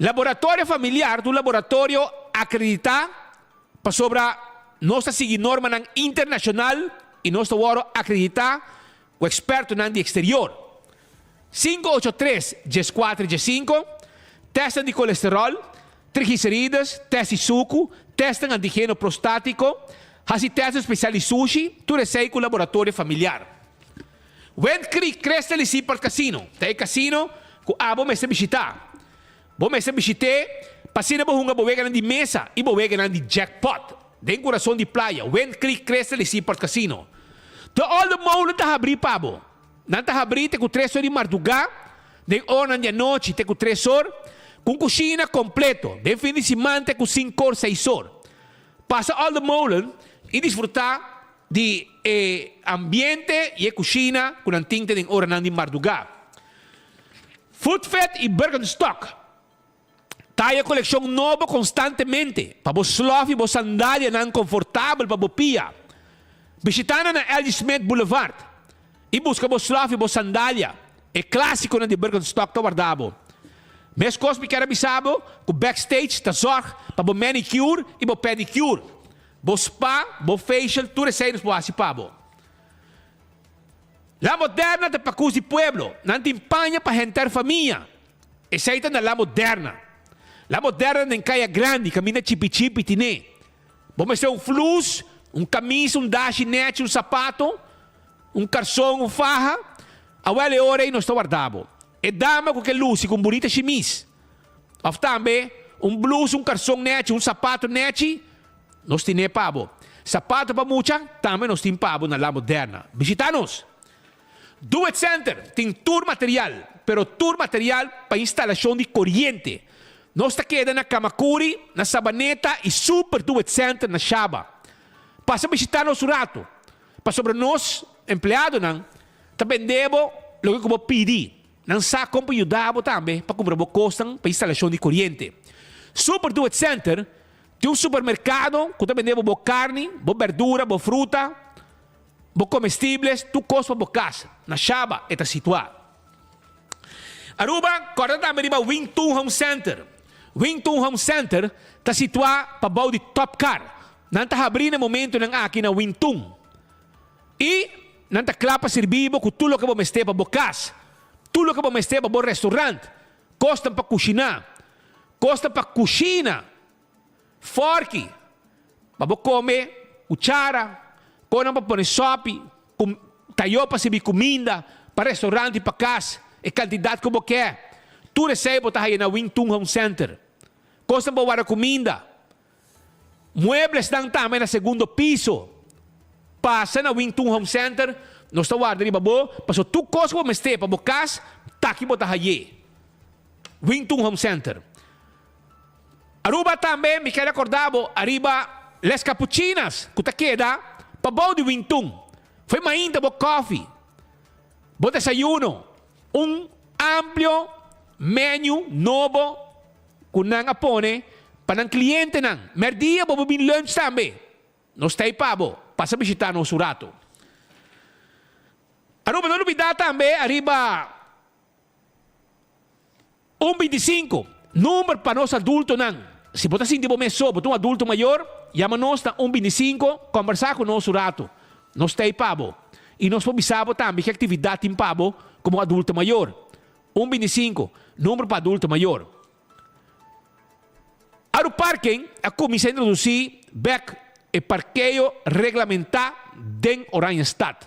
Laboratorio Familiar ta un laboratorio akreditá pasobra nos ta sigui normanan internashonal i nos ta wòrdu akreditá ku ekspertonan di eksterior. 583 14 15, Tèstnan di kolesteròl, triglicerides, tèst di suku, tèstnan antigeno prostátiko, hasi tèstnan spesial di sushi, tur esei ku Laboratorio Familiar. Wind Creek Crystal y Seaport Casino ta e casino cu abo mester bishita. Bo mester bishit'é pa asina bo hunga bo weganan di mesa y bo weganan di jackpot den curason di playa, Wind Creek Crystal y Seaport Casino. The Olde Molen ta habrí pa bo. Nan ta habrí te cu tres or di mardugá, den oranan di anochi te cu tres or, cu un cushina completo, den fin di siman te cu cincor, seis or. Pasa Olde Molen y disfrutá di e ambiente y e cushina cu nan tin te den oranan di marduga. Footfit y Birkenstock ta haya coleccion nobo constantemente pa bo slof y bo sandalianan confortabel pa bo pia. Bishita nan na LG Smith Boulevard y busca bo slof y bo sandalia. E clasiconan di Birkenstock ta warda bo. Mescos mi kier a bisa bo cu Backstage ta zorg pa bo manicure y bo pedicure. Bo spa, bo facial, tur esei nos por hasi pa bo. La Moderna ta pakus di pueblo. Nan tin paña pa henter famia. Esei ta na La Moderna. La Moderna den Kaya Grandi, kaminda chipi chipi tine. Bo mester un flus, un kamisa, un dashi nechi, un sapato, un karson, un faha. Awel e ora ei nos ta warda bo. E dama ku ke lusi ku un bunita shimis. Of tambe un blus, un karson nechi, un sapato nechi, nos tine pa bo. Sapato pa mucha, tambe nos tin pa bo na La Moderna. Bishita nos! Do It Center tin tur material, pero tur material pa instalashon di koriente. Nos ta keda na Kamakuri, na Sabaneta y Super Do It Center na Shaba. Pasa bishita nos un rato, pasobra nos empleadonan ta bende bo loke ku bo pidi. Nan sa kon pa yuda bo tambe pa kumpra bo kosnan pa instalashon di koriente. Super Do It Center tin un supermerkado ku ta bende bo bo karni, bo berdura, bo fruta, bo komestibles, tur kos pa bo kas. Na Shaba e ta situá. Aruba, kòrda tambe riba Wing Tun Home Center. Wing Tun Home Center ta situá pa bou di Top Car. Nan ta habrí na e momentunan aki na Wing Tun. I nan ta kla pa sirbi bo ku tur loke bo mester pa bo kas, tur loke bo mester pa bo restaurant, kosnan pa kushiná, kosnan pa kushina, fòrki pa bo kome, kuchara, kosnan pa pone sòpi, tayó pa sirbi kuminda pa restaurant i pa kas, e kantidat ku bo ke. Tur esei bo ta haña na Wing Tun Home Center. Kosnan pa warda kuminda. Mueblesnan tambe na segundo piso. Pasa na Wing Tun Home Center, nos ta warda riba bo, paso tur kos ku bo mester pa bo kas, taki bo ta haye. Wing Tun Home Center. Aruba tambe mi ker rekorda bo ariba Les Capuchinas ku ta keda pabou di Wing Tun. Fo'i mainta bo kofi, bo desayuno, un amplio menu nobo ku nan a pone pa nan klientenan. Mèrdia bo por bin lunch tambe. Nos ta ei pa bo. Pasa bishitá nos un ratu. Aruba no lubidá tambe ariba un 25, number pa nos adultonan. Si bo ta sinti bo mes so, bo ta un adulto mayor, yama nos na un 25, kòmbersá ku nos un ratu. Nos ta ei pa bo. I nos por bisa bo tambe ki aktividat tin pa bo komo adulto mayor. Un 25, number pa adulto mayor. Aruparking a kuminsá introdusí bèk e parkeo reglamentá den Oranjestad.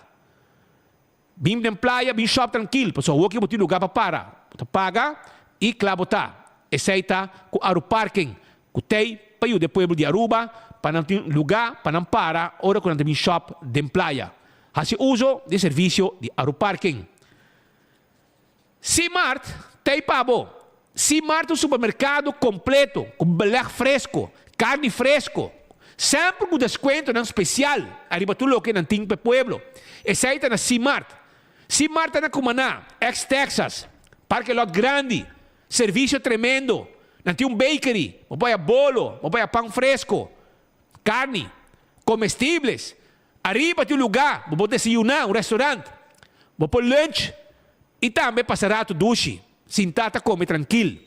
Bin den playa, bin shòp trankil, pasobra awor ke bo tin lugá pa para. Bo ta paga i kla bo ta. Esei ta ku Aruparking ku t'ei pa yuda e pueblo di Aruba pa nan tin lugá pa nan para ora ku nan ta bin shòp den playa. Hasi uso di e servisio di Aruparking. Simart t'ei pa bo. Simart ta un supermerkado kompleto ku beleg fresko, karni fresko, semper ku deskuentonan spesial ariba tur loke nan tin pa e pueblo. Esei ta na Simart. Simart ta na Cumaná, ex Texas, parke lot grandi, servisio tremendo, nan tin un bakery, bo por haya bolo, bo por haya pan fresko, karni, komestibles. Ariba tin un lugá bo por desayuná, un restaurant. Bo por lunch i tambe pasa ratu dushi, sintá ta kome trankil.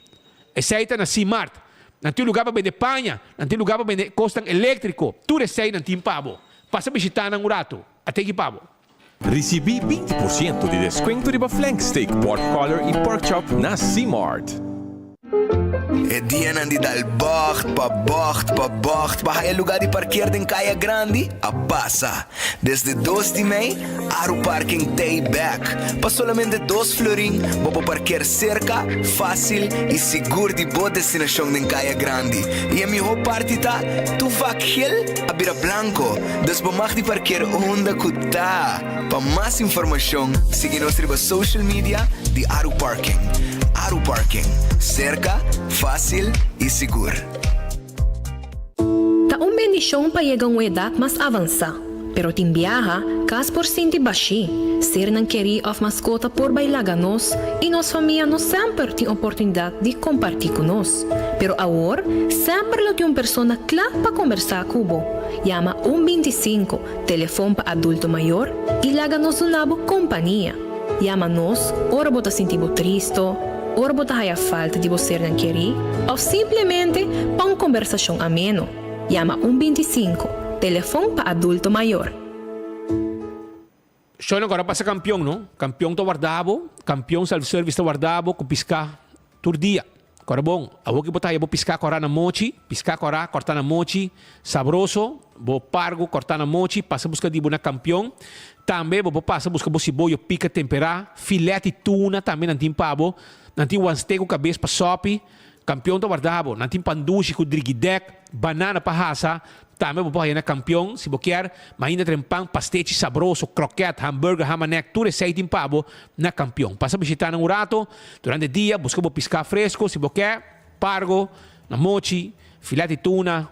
Esei ta na Simart. Nan tin lugar pa bende paña, nan tin lugar pa bende kosnan eléktriko. Tur esei nan tin pa bo. Pasa bishitá nan un ratu. A teki pa bo. Risibí 20% di deskuento riba flank steak, pork collar i pork chop na Simart. E dianan di dal bògt pa bògt pa bògt pa haya lugá di parkeer den Kaya Grandi a pasa. Desde 2 di mei, Aruparking t'ei bèk. Pa solamente dos florin bo por parkeer serka, fásil i sigur di bo destinashon den Kaya Grandi. I e mihó parti ta, tur vak gel a bira blanko, dus bo mag di parkeer unda ku ta. Pa mas informashon, sigui nos riba social media di Aruparking. Aruparking, serka, fásil i sigur. Ta un bendishon pa yega un edat mas avansá, pero tin biaha, kas por sinti bashí, sernan kerí òf maskota por bai laga nos i nos famia no semper tin oportunidat di kompartí ku nos. Pero awor, semper lo tin un persona kla pa kombersá ku bo. Yama un 25, telefon pa adulto mayor, i laga nos duna bo kompania. Yama nos ora bo ta sinti bo tristo, ora bo ta haya falta di bo sernan kerí òf simplemente pa un kombersashon ameno. Yama un 25, telefon pa adulto mayor. Shonan ku ora pasa kampion no, kampion ta warda bo, kampion self service ta warda bo ku piská tur dia. Kòrda bon, awor ki bo ta haya bo piská kòrá na mochi, piská kòrá kòrtá na mochi, sabroso, bo pargo kòrtá na mochi, pasa buska di bo na kampion. Tambe bo por pasa buska bo siboyo pika temperá, filet di tuna tambe nan tin pa bo, nan tin wanste ku kabes pa sòpi, Kampion ta warda bo. Nan tin pandushi ku drigidek, banana pa hasa, tambe bo por haya na Kampion si bo kier, ma ainda tren pan, pastechi sabroso, kroket, hamburger, hamanek, tur esei tin pa bo na Kampion. Pasa bishita nan un rato durante dia, buska bo piská fresko si bo ke, pargo, na mochi, filet di tuna,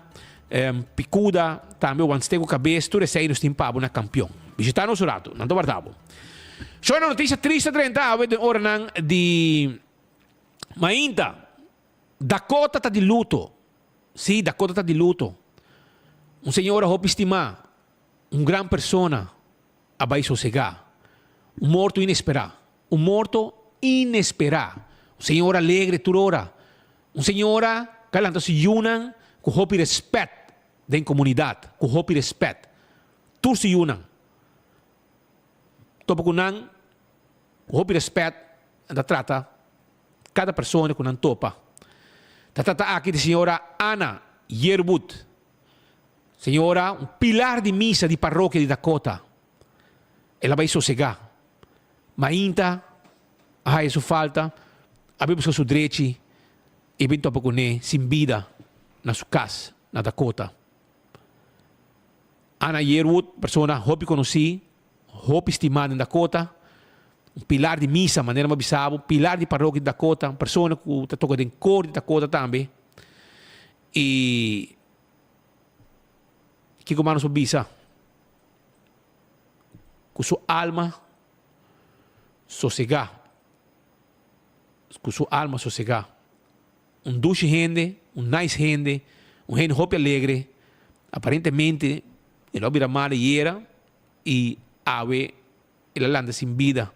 pikuda, tambe wanste ku kabes, tur esei nos tin pa bo na Kampion. Bishita nos un rato, nan ta warda bo. Shona notisia triste a drenta awe den oranan di. Mainta, Dakota ta di luto. Sí, Dakota ta di luto. Un señora hopi stimá, un gran persona, a bai sosegá. Un morto inesperá. Un morto inesperá. Un señora alegre tur ora. Un señora ku a lanta su yunan ku hopi rèspèt den komunidat, ku hopi rèspèt. Tur su yunan. Topa ku nan ku hopi rèspèt. Nan ta trata kada persona ku nan topa. Ta trata aki di señora Anna Yearwood. Señora, un pilar di misa di parokia di Dakota. El a bai sosegá. Mainta a haya su falta, a bai buska su drechi i bin topa kuné sin bida na su kas na Dakota. Anna Yearwood, persona hopi konosí, Hopi stimá den Dakota, un pilar di misa, manera mi a bisa bo, pilar di parokia di Dakota, un persona ku ta toka den kor di Dakota tambe. I kiko mas nos por bisa? Ku su alma sosegá, ku su alma sosegá. Un dushi hende, un nice hende, un hende hopi alegre. Aparentemente el a bira mal ayera y awe el a lanta sin bida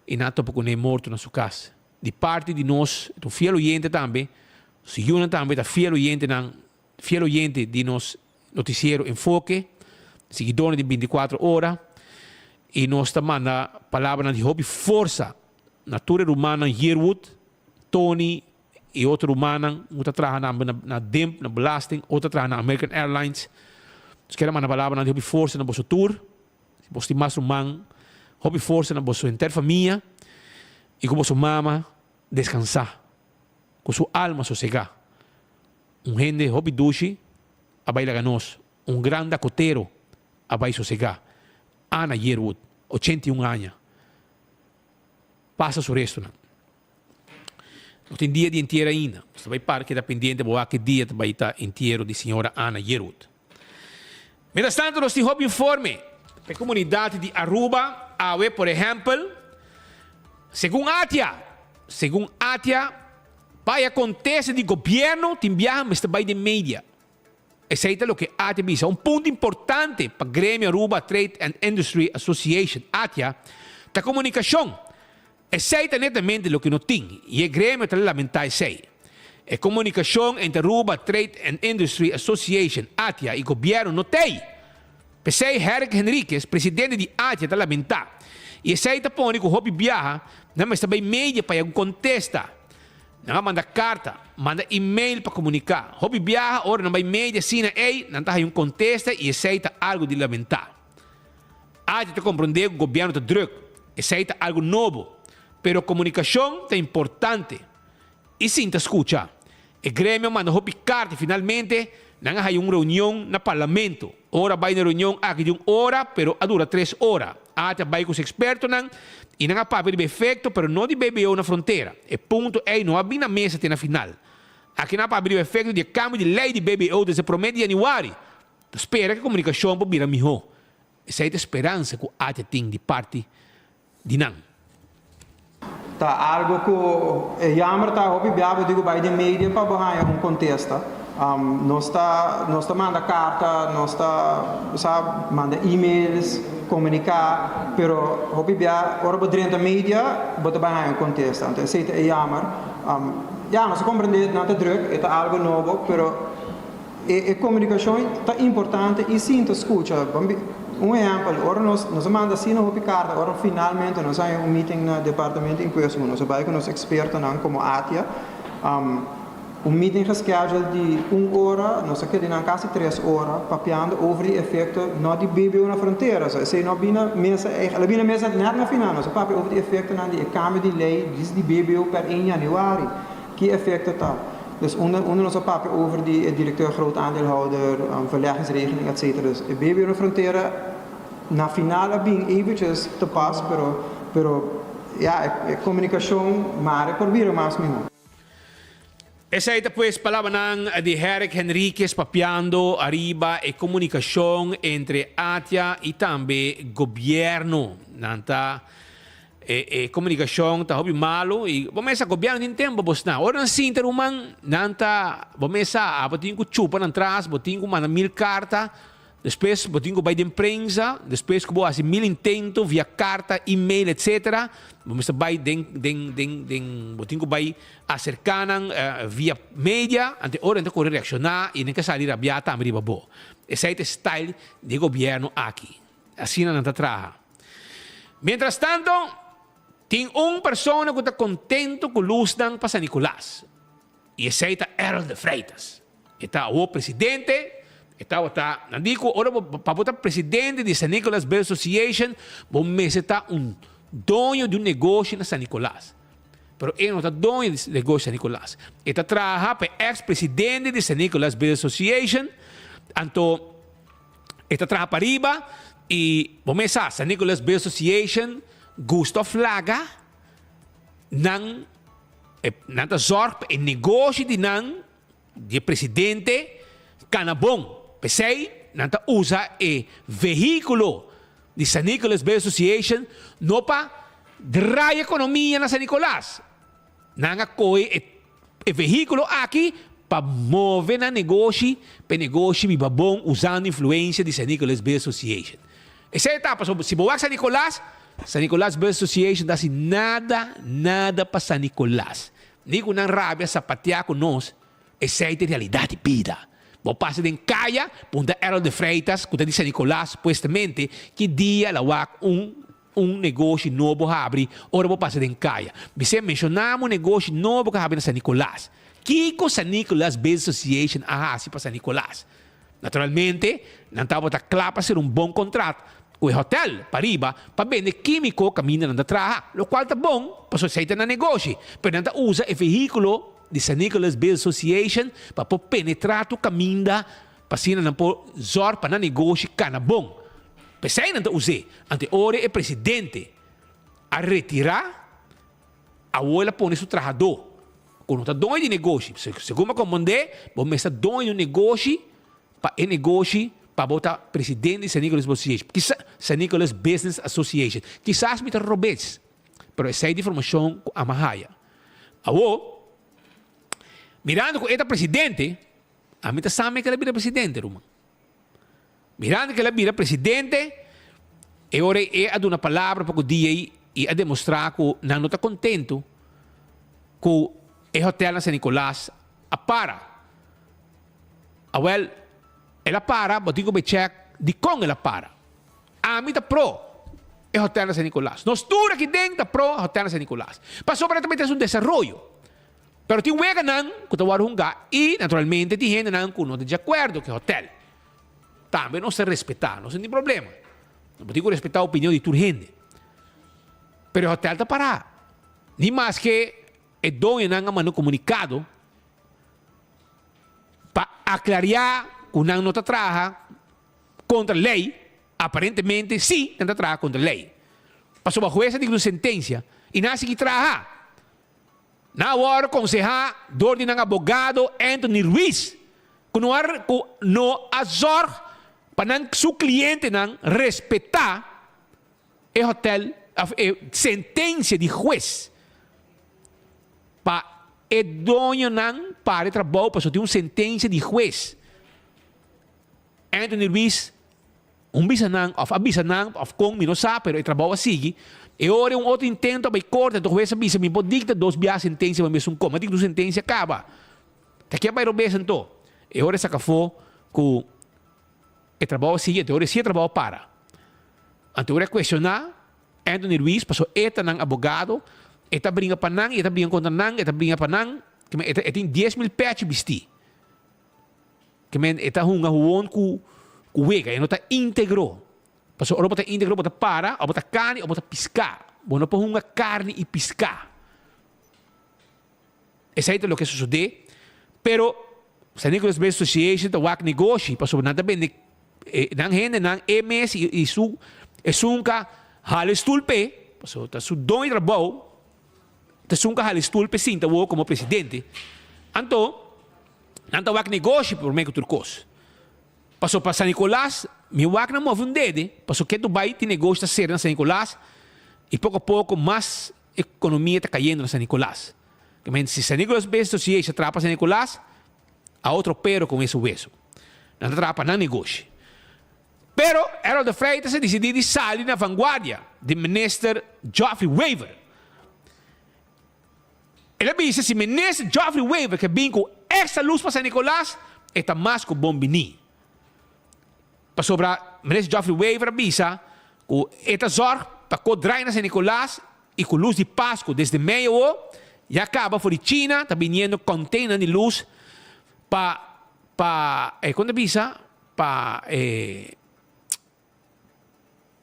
y nan a topa cune morto na su cas. Di parti di nos, e ta un fiel oyente tambe, su yunan tambe ta fiel oyentenan, fiel oyente di nos noticiero Enfoke, siguidornan di 24 ora, y nos ta manda palabranan di hopi forsa na tur e rumannan Yearwood, Tony y otro rumannan cu ta traha na na DIMP, na belasting, otro ta traha na American Airlines. Nos kier a manda palabranan di hopi forsa na boso tur. Si boso tin mas ruman, hopi forsa na boso henter famia y cu boso mama descansa, cu su alma sosega. Un hende hopi dushi a bay laga nos, un gran dakotero a bay sosega. Ana Yearwood, 81 aña. Pasa su restonan. No tin dia di entiero ainda. Nos ta bai para keda pendiente pa wak ki dia ta bai ta entiero di señora Ana Yearwood. Mientras tanto nos tin hopi informe pa e comunidad di Aruba awe. Por ehempel, segun ATIA, segun ATIA, pa e acontece di gobierno tin biaha mester bai den media. Esei ta loke ATIA bisa. Un punto importante pa gremio Aruba Trade and Industry Association, ATIA, ta comunicacion. Esei ta netamente loke no tin y e gremio ta lamenta esei. E komunikashon entre Aruba Trade and Industry Association, ATIA, i gobièrnu no t'ei. P'esei Herrick Henriquez, presidente di ATIA ta lamentá. I esei ta pone ku hopi biaha nan mester bai media pa haña un kontesta. Nan a manda karta, manda email pa komuniká. Hopi biaha ora nan bai media asina ei nan ta haña un kontesta i esei ta algu di lamentá. ATIA ta komprondé ku gobièrnu ta drùk. Esei ta algu nobo. Pero komunikashon ta importante. I sinta skucha. E gremio a manda hopi karta i finalmente nan a haya un reunion na parlamento. Ora bai na e reunion aki di un ora, pero a dura tres ora. Ati a bai ku su ekspertonan i nan a papia riba efekto, pero no di BBO na frontera. E punto ei no a bin na mesa te na final. Aki nan a papia riba efekto di e kambio di lei di BBO desde promé di yanüari. Ta spera ku e komunikashon por bira mihó. Esei ta e speransa ku Ati a tin di parti di nan. Ta algo ku e jammer ta hopi bia bo di ku bai den media pa bo haña un kontesta. Nos ta nos ta manda karta, nos ta sa manda emails, komuniká, pero hopi bia ora bo drenta media bo ta bai haña un kontesta. Anto esei ta e jammer. Ya nos a komprendé nan ta drùk, e ta algo nobo, pero E e komunikashon ta importante i sinta skucha. Un ehèmpel, ora nos nos a manda asina hopi karta, ora finalmente nos a haña un meeting na Departamento di Impuesto ku nos a bai ku nos ekspertonan komo ATIA, un meeting gescheduled di un ora, nos a keda nan kasi tres ora papiando over di efekto no di BBO na frontera, so esei no a bini na mesa, el a bini na mesa nèt na final, nos a papia over di efektonan di e kambio di lei di BBO per ein yanüari. Ki efecto ta? Dus unda unda nos a papia over di e directeur groot aandeelhouder, verleggingsregeling etc. Dus e BBO na frontera na final a bin eventjes te pas pero pero ya e comunicacion mare por bira mas miho. Esei ta pues palabranan di Herrick Henriquez papiando ariba e comunicacion entre ATIA y tambe gobierno. Nan ta E e komunikashon ta hopi malu i bo mesa gobièrnu tin tempu pa bosnan. Ora nan sinta ruman nan ta bo mesa a bo tin ku chupa nan tras, bo tin ku manda mil karta, despues bo tin ku bai den prensa, despues ku bo hasi mil intento via karta, email etsetera, bo mester bai den den den den bo tin ku bai aserká nan via media, anto e ora nan ta kore reakshoná i nan ke sali rabiá tambe riba bo. Esei ta e style di e gobièrnu aki. Asina nan ta traha. Mientras tanto, tin un persona ku ta kontento ku lusnan pa San Nicolas, i esei ta Errol de Freitas. E ta awor presidente, e tabata, nan di ku ora bo, pa bo ta presidente di San Nicolas Business Association, bo mester ta un doño di un negoshi na San Nicolas. Pero e no ta doño di negoshi San Nicolas. E ta traha pa e ex presidente di San Nicolas Business Association, anto, E ta traha pariba y bo mes sa, San Nicolas Bay Association gusta of laga nan nan ta zorg pa e negoshi di nan, di e presidente, cana bon. P'esey nan ta usa e vehiculo di San Nicolas Bay Association no pa draai economia na San Nicolas. Nan a coge e E vehíkulo aki pa move nan negoshi pa e negoshi biba bon usando influensia di San Nicolas Business Association. Esei ta pasobra si bo wak San Nicolas, San Nicolas Business Association ta hasi nada, nada pa San Nicolas. Ni ku nan rabia sapateá ku nos, esei ta e realidat di bida. Bo pasa den kaya, punta Errol de Freitas ku ta di San Nicolas supuestamente ki dia el a wak un Un negoshi nobo habri ora bo pasa den kaya. Bisé menshoná un negoshi nobo ku a habri na San Nicolas. Kiko San Nicolas Business Association a hasi pa San Nicolas? Naturalmente, nan tabata kla pa sera un bon kontrat ku e hotèl pariba pa bende kímiko kaminda nan ta traha, lokual ta bon pasobra esei ta nan negoshi. Pero nan ta usa e vehíkulo di San Nicolas Business Association pa por penetrá tur kaminda pa asina nan por zòrg pa nan negoshi kana bon. P'esei nan ta us'é. Ante ora e presidente a retirá, awor el a pone su trahadó, ku no ta doño di negoshi. Segun bo a komprondé, bo mester ta doño di un negoshi pa e negoshi pa bo ta presidente di San Nicolas Association, kisa San Nicolas Business Association. Kisas mi ta robes, pero esei ta informashon ku ami a haya. Awor, mirando ku e ta presidente, ami ta sa mi ke el a bira presidente, ruman. Mirando ku el a bira presidente, e ora ei e a duna palabra pa ku dia ei i a demostrá ku nan no ta kontentu ku e hotel na San Nicolas. A para. Awel, el a para, bo tin ku bai chèk dikon el a para. Ami ta pro e hotel na San Nicolas. Nos tur aki den ta pro e hotel na San Nicolas. Pasobra ta mester un desaroyo. Pero tin weganan ku ta wòrdu hungá i naturalmente tin hendenan ku no ta di akuerdo ku e hotel. Tambe nos ta respetá, nos no tin problema. Bo tin ku respetá opinion di tur hende. Pero e hotel ta pará. Ni maske e doñonan a manda un komunikado pa aklariá ku nan no ta traha kontra lei, aparentemente sí nan ta traha kontra lei. Pasobra hues a dikta un sentensia i nan a sigui traha. Nan a wòrdu konsehá dor di nan abogado Anthony Ruiz ku no a ku no a zòrg pa nan su klientenan respetá e hotèl òf e sentensia di hues pa e doñonan para e trabou pasobra tin un sentensia di hues. Anthony Ruiz un bisa nan of a bisa nan of kon mi no sa pero e trabou a sigui. E ora e un otro intento a bay corte anto hues a bisa mi por dicta dos biaha sentencia pa mesun con. Mi a dicta un sentencia caba. Ta ke a bay robes anto? E ora e saca afo cu e trabou a sigui anto e ora si e trabou a para. Anto e ora e cuestiona Anthony Ruiz pasobra e ta nan abogado, e ta bringa pa nan y e ta bringa contra nan, e ta bringa pa nan, e tin 10,000 pechi bisti. Ke men e ta hunga huon ku ku wega, e no ta íntegro. Pasobra ora bo ta íntegro bo ta para, òf bo ta karni òf bo ta piská. Bo no por hunga karni i piská. Esei ta loke a sosodé. Pero San Nicolas Business Association ta wak negoshi pasobra nan ta bende nan hendenan e mes i su esun ka hala e stul p'e, pasobra ta su doño di trabou. Ta esun ka hala e stul p'e sinta awor komo presidente. Anto. Nan ta wak negoshi prome ku tur kos. Paso pa San Nicolas mi wak nan move un dede, paso ke Dubai tin negoshi ta sera na San Nicolas i poko a poko mas ekonomia ta kayendo na San Nicolas. Ke men si San Nicolas Business Association traha pa San Nicolas a otro pero kon esun weso. Nan ta traha pa nan negoshi. Pero Errol de Freitas a disidi di sali na vanguardia di Minister Geoffrey Wever. El a bisa si Minister Geoffrey Wever ke bin ku extra lus pa San Nicolas, e ta mas ku bon bini. Pasobra Minister Geoffrey Wever a bisa ku e ta zorg pa ko drai na San Nicolas i ku lus di Pasku desde mei awo ya kaba for di China ta biniendo container di lus pa pa e kon ta bisa pa e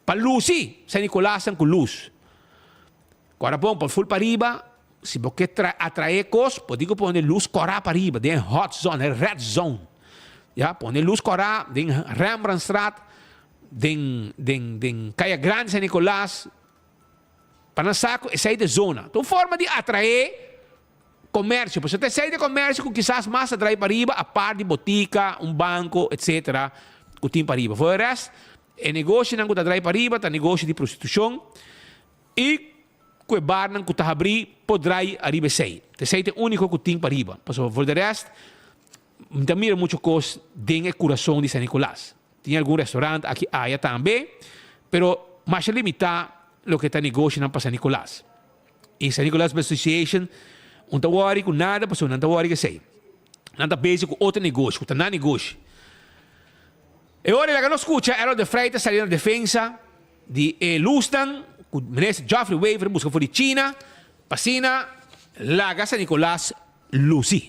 Pa lusi San Nicolasnan ku lus. Kora bon por ful pariba, si bo ke atraé kos, bo tin ku pone lus kòrá pariba den hot zone, e red zone. Ya, pone lus kòrá den Rembrandtstraat, den den den Kaya Grandi San Nicolas, pa nan sa ku esei ta e zona. Ta un forma di atraé Komersio, pasobra ta esei di komersio ku kisas mas ta drai pariba apart di botika, un banko, etsetera ku tin pariba. For e rest, e negoshonan ku ta drai pariba ta negosho di prostitushon i ku e barnan ku ta habrí por drai ariba esei. Ta esei ta e úniko ku tin pariba, pasobra for de rest mi ta mira mucho kos den e kurason di San Nicolas. Tin algun restaurant aki aya tambe, pero masha limitá loke ta negoshonan pa San Nicolas. E San Nicolas Association un ta wòri ku nada pasobra nan ta wòri ku esei. Nan ta bezig ku otro negoshi, ku ta nan negoshi. E ora laga nos skucha Errol de Freitas sali na defensa di e lusnan ku Minister Geoffrey Wever buska for di China pa asina laga San Nicolas lusi.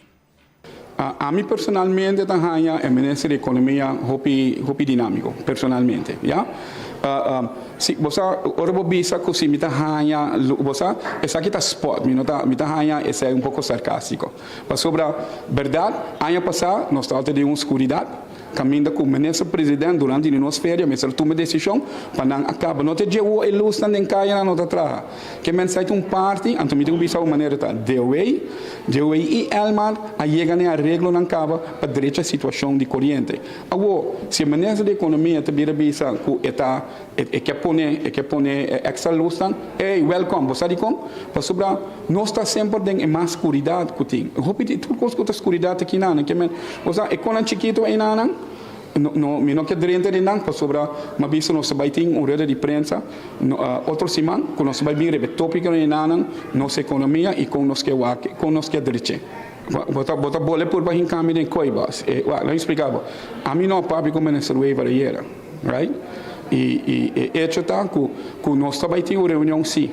Ami personalmente ta haña e minister di economia hopi hopi dinamico, personalmente, ya. Si bo sa ora bo bisa cu si mi ta haña bo sa esaki ta spot mi no ta mi ta haña esei un poco sarcastico pasobra berdad aña pasa nos tabata den un scuridad caminda cu minister president durante di nos feria mester tuma decision pa nan a caba no ta dje e lusnan den cayanan no ta traha. Ke mensai ta un parti, anto mi tin ku bisa bo manera ta DOE, DOE i Elmar a yega na e areglonan kaba pa drecha situashon di koriente. Awor, si e minister di ekonomia ta bira bisa ku e ta e ke pone e ke pone e ekstra lusnan, ey, wèlkòm, bo sa dikon? Pasobra nos ta semper den e mas skuridat ku tin. Hopi di tur kos ku ta skuridat aki nan, ke men, bo sa e konan chikitu einanan, No, no, mi no ke drenta den nan pasobra m'a bisa nos ta bai tin un rueda di prensa otro siman ku nos ta bai bin riba e topikonan enanan, nos ekonomia i kon nos ke wak, kon nos ke dreche. Bo ta bo ta bole purba hinka mi den kooi bos. E wak, laat mi splika bo. Ami no papia ku Minister Wever ayera, right? I i e echo ta ku ku nos ta bai tin un reunion si.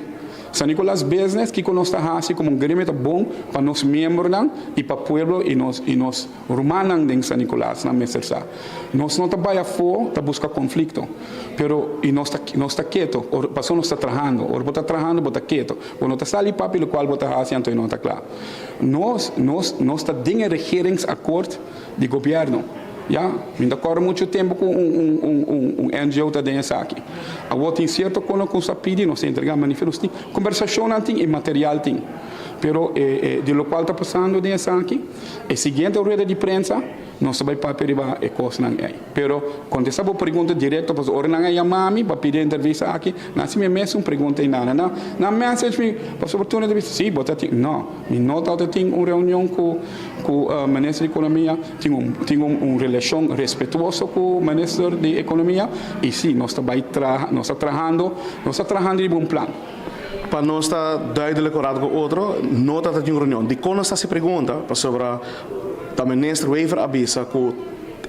San Nicolas Business, kiko nos ta hasi komo un gremio ta bon pa nos miembronan i pa pueblo i nos i nos rumannan den San Nicolas nan mester sa. Nos no ta bai afó ta buska konflikto, pero i nos ta nos ta keto or pasobra nos ta trahando. Ora bo ta trahando bo ta keto. Bo no ta sali papia lokual bo ta hasi anto e no ta kla. Nos, nos, nos ta den e regeringsakkoord di gobierno. Ya, mi ta kòrda muchu tempu ku un, un, un, un, un NGO ta den esaki. Awor tin sierto kono ku nos a pidi, nos ta entregá manifiesto, nos tin kombersashonnan tin i material tin. Pero e, e, di lokual ta pasando den esaki, e siguiente rueda di prensa nos ta bai papia riba e kosnan ei. Pero kontestá bo pregunta direkto pasobra ora nan a yama mi pa pidi e entrevista aki, nan hasi mi e mesun pregunta ei nan. Nan nan message mi pasobra tur nan ta bisa, si bo ta tin. No, mi no tabata tin un reunion ku ku minister di ekonomia, tin un tin un un relashon respetuoso ku minister di ekonomia i si nos ta bai traha nos ta trahando nos ta trahando riba un plan. Pa nos ta duidelijk un rato ku otro, no tabata tin un reunion. Dikon nos ta hasi pregunta? Pasobra ta minister Wever a bisa ku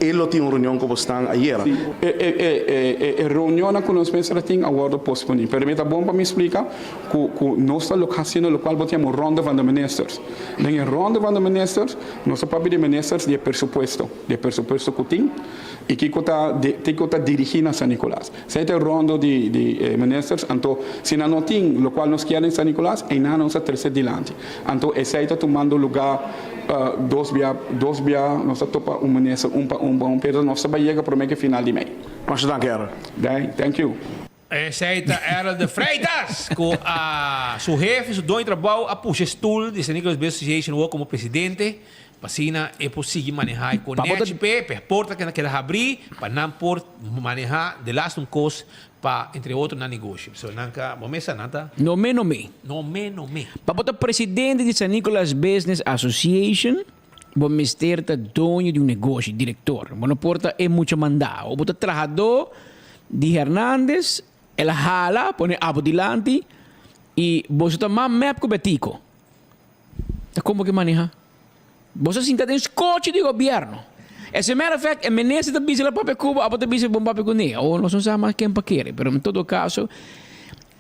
E lo tin un reunion cu bosnan ayera. Si, e reunionnan cu nos mester a tin a wordo posponi. Pero mi ta bon pa mi splica cu cu nos ta lo haciendo locual bo ta yama un ronde van de ministers. Den e ronde van de ministers nos ta papia di ministers di e presupuesto, di e presupuesto cu tin y kico ta kico ta dirigi na San Nicolas. Esey ta e rondo di di e ministers. Anto si nan no tin locual nos kier den San Nicolas, eynan nos ta trece dilanti. Anto esey ta tumando lugar. Dos bia, dos bia nos ta topa un minister un pa un pa un, pero nos ta bai yega prome ke final di mei. Masha danki Errol. Dai, thank you. Esei ta Errol de Freitas ku a su hefe, su doño di trabou a pusha e stul di San Nicolas Business Association awor komo presidente pa asina e por sigui manehá e konechi p'e, p'e porta keda keda habrí pa nan por manehá de laatste un kos Pa entre otro nan negoshi. So nan ka bo mesa nan ta. No me no me. No me no me. Pa bo ta presidente di San Nicolas Business Association bo mester ta doño di un negoshi, director. Bo no por ta e mucha manda. O bo ta trahadó di Hernandez, el a hala pone abo dilanti y boso ta mas mep cu Betico. Ta con bo ke maneha? Bo sa sinta den skochi di gobierno. As a matter of fact, e minister ta bisa la papia ku bo, abo ta bisa bon papia kuné. Awor nos no sa mas ken pa kere, pero en todo caso,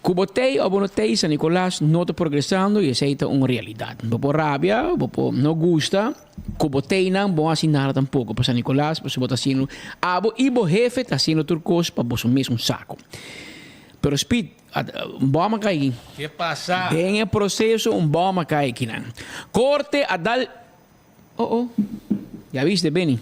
ku bo tei o bo no tei, San Nicolas no ta progresando y esei ta un realidad. Bo por rabia, bo por no gusta, ku bo teinan bo no hasi nada tampoco pa San Nicolas, pasobra bo ta haciendo, abo y bo hefe ta haciendo tur cos pa boso mes un saco. Pero Speed, Un bom a kai aki. Ke pasa? Den e proseso un bom a kai akinan. Korte a dal Oh oh. Ya viste Benny.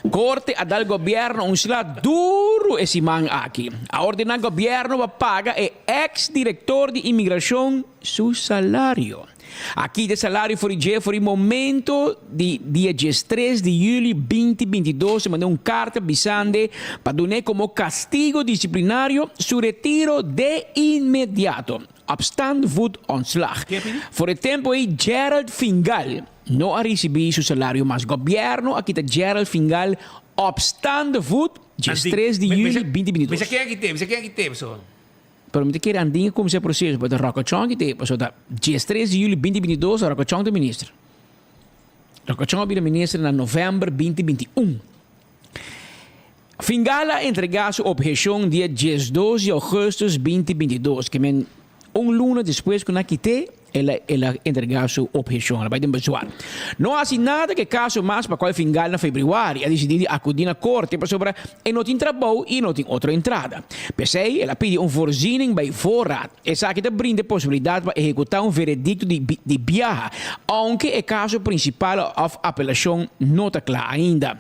Korte a dal gobierno un sla duru e siman aki. A ordena gobierno pa paga e ex director di inmigracion su salario. A kita e salario for di dje for di momento di dia diestres di juli binti bintidos e manda un karta bisande pa dun'é komo kastigo disiplinario su retiro de inmediato, op staande voet ontslag. For e tempo ei Gerald Fingal no a risibí su salario mas. Gobièrnu a kita Gerald Fingal op staande voet diestres di juli binti bintidos. Bisa ken a kit'é? Bisa ken a kit'é, pasobra? Pero mi ta kere andin a cuminsa e proceso pa ta Rocco Chong ki te pasobra ta diestres di juli binti 22 Rocco Chong ta minister. Rocco Chong a bira minister na november binti 21. Fingal a entrega su obhecion dia diesdos di augustus binti 22 ke men un luna despues ku nan kite El a el a entregá su obheshon, el a bai den bezwaar. No a hasi nada ku e kaso mas pa kual Fingal na febrüari a disidí di akudí na korte pasobra e no tin trabou i e no tin otro entrada. P'esei el a pidi un voorziening bij voorraad. Esaki ta brinda e posibilidat pa ehekutá un veredikto di di biaha, ounke e kaso prinsipal òf apelashon no ta kla ainda.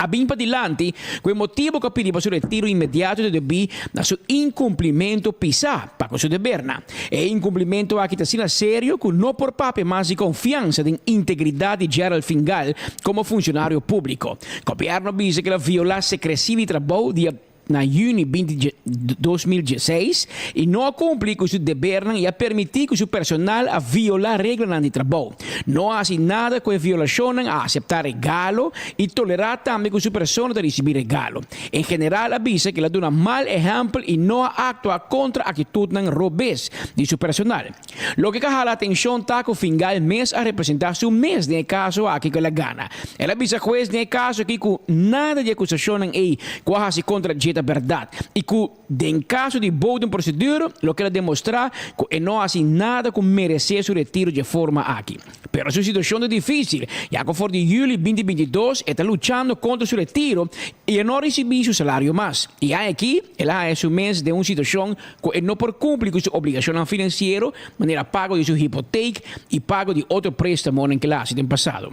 A bin padilanti ku e motibu ku a pidi pa su retiro inmediato ta debí na su inkumplimentu pisá pa ku su debernan. E inkumplimentu aki ta asina serio ku no por papia mas di konfiansa den integridat di Gerald Fingal komo funshonario públiko. Gobièrnu a bisa ku el a violá sekresia di trabou di. na yüni binti 2016 i no a kumpli ku su debernan i a permití ku su personal a violá reglanan di trabou. No a hasi nada ku e violashonnan, a aseptá regalo i tolerá tambe ku su persona ta risibí regalo. En general a bisa ku el a duna mal ehèmpel i no a aktua kontra aktitutnan robes di su personal. Loke ka hala atenshon ta ku Fingal mes a representá su mes den e kaso aki ku el a gana. El a bisa hues den e kaso aki ku nada di e akusashonnan ei ku a hasi kontra dje ta bèrdat i ku den kaso di boden prosedura loke el a demostrá ku e no a hasi nada ku meresé su retiro dje forma aki. Pero su situashon ta difísil, ya ku for di yüli 2022 e ta luchando kontra su retiro i e no a risibí su salario mas. I aki el a haña su mes den un situashon ku e no por kumpli ku su obligashonnan finansiero, manera pago di su hipotek i pago di otro préstamonan ku el a hasi den pasado.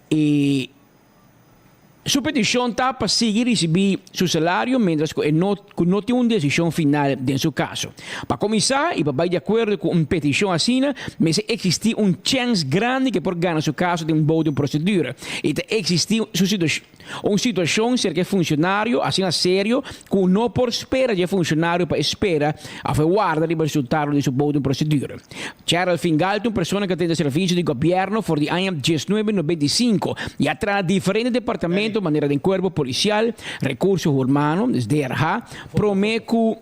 E su petishon ta pa sigui risibí su salario miéntras ku e no ku no tin un desishon final den su kaso. Pa kuminsá i pa bai di akuerdo ku un petishon asina, mester eksistí un chèns grandi ku e por gana su kaso den bou di un prosedura i ta eksistí su Un situashon serka e funshonario asina serio ku no por spera dje funshonario pa e spera òf e warda riba resultado di su bou di un prosedura. Gerald Fingal ta un persona ku a tende servisio di gobièrnu for di aña 1995 i a traha diferente departamento manera den Kuerpo Polisial, Rekurso Hurmano, DRH, promé ku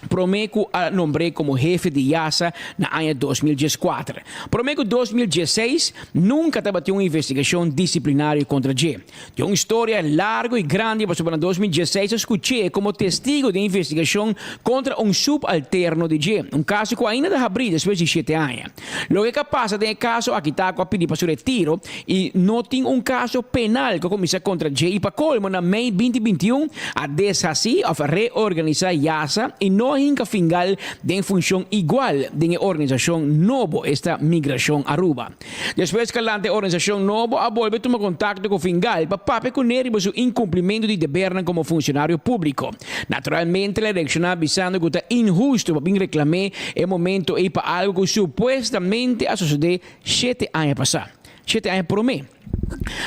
promé ku a nombr'é komo hefe di Yasa na aña 2014. Promé ku 2016, nunka tabatin un investigashon disiplinario kontra dje. Tin un historia largu i grandi pasobra na 2016 a skuch'é komo testigo den investigashon kontra un subalterno di dje, un kaso ku ainda ta habrí despues di shete aña. Loke ku a pasa den e kaso aki ta ku a pidi pa su retiro i no tin un kaso penal ku a kuminsá kontra dje i pa kolmo na mei 2021 a deshasí òf reorganisá Yasa i no a hinka Fingal den funshon igual den e organisashon nobo, esta Migrashon Aruba. Despues kalante e organisashon nobo a bolbe tuma kontakto ku Fingal pa papia kuné riba su inkumplimentu di debernan komo funshonario públiko. Naturalmente el a reakshoná bisando ku ta inhustu pa bin reklam'é e momento ei pa algu ku supuestamente a sosodé shete aña pasá, shete aña promé.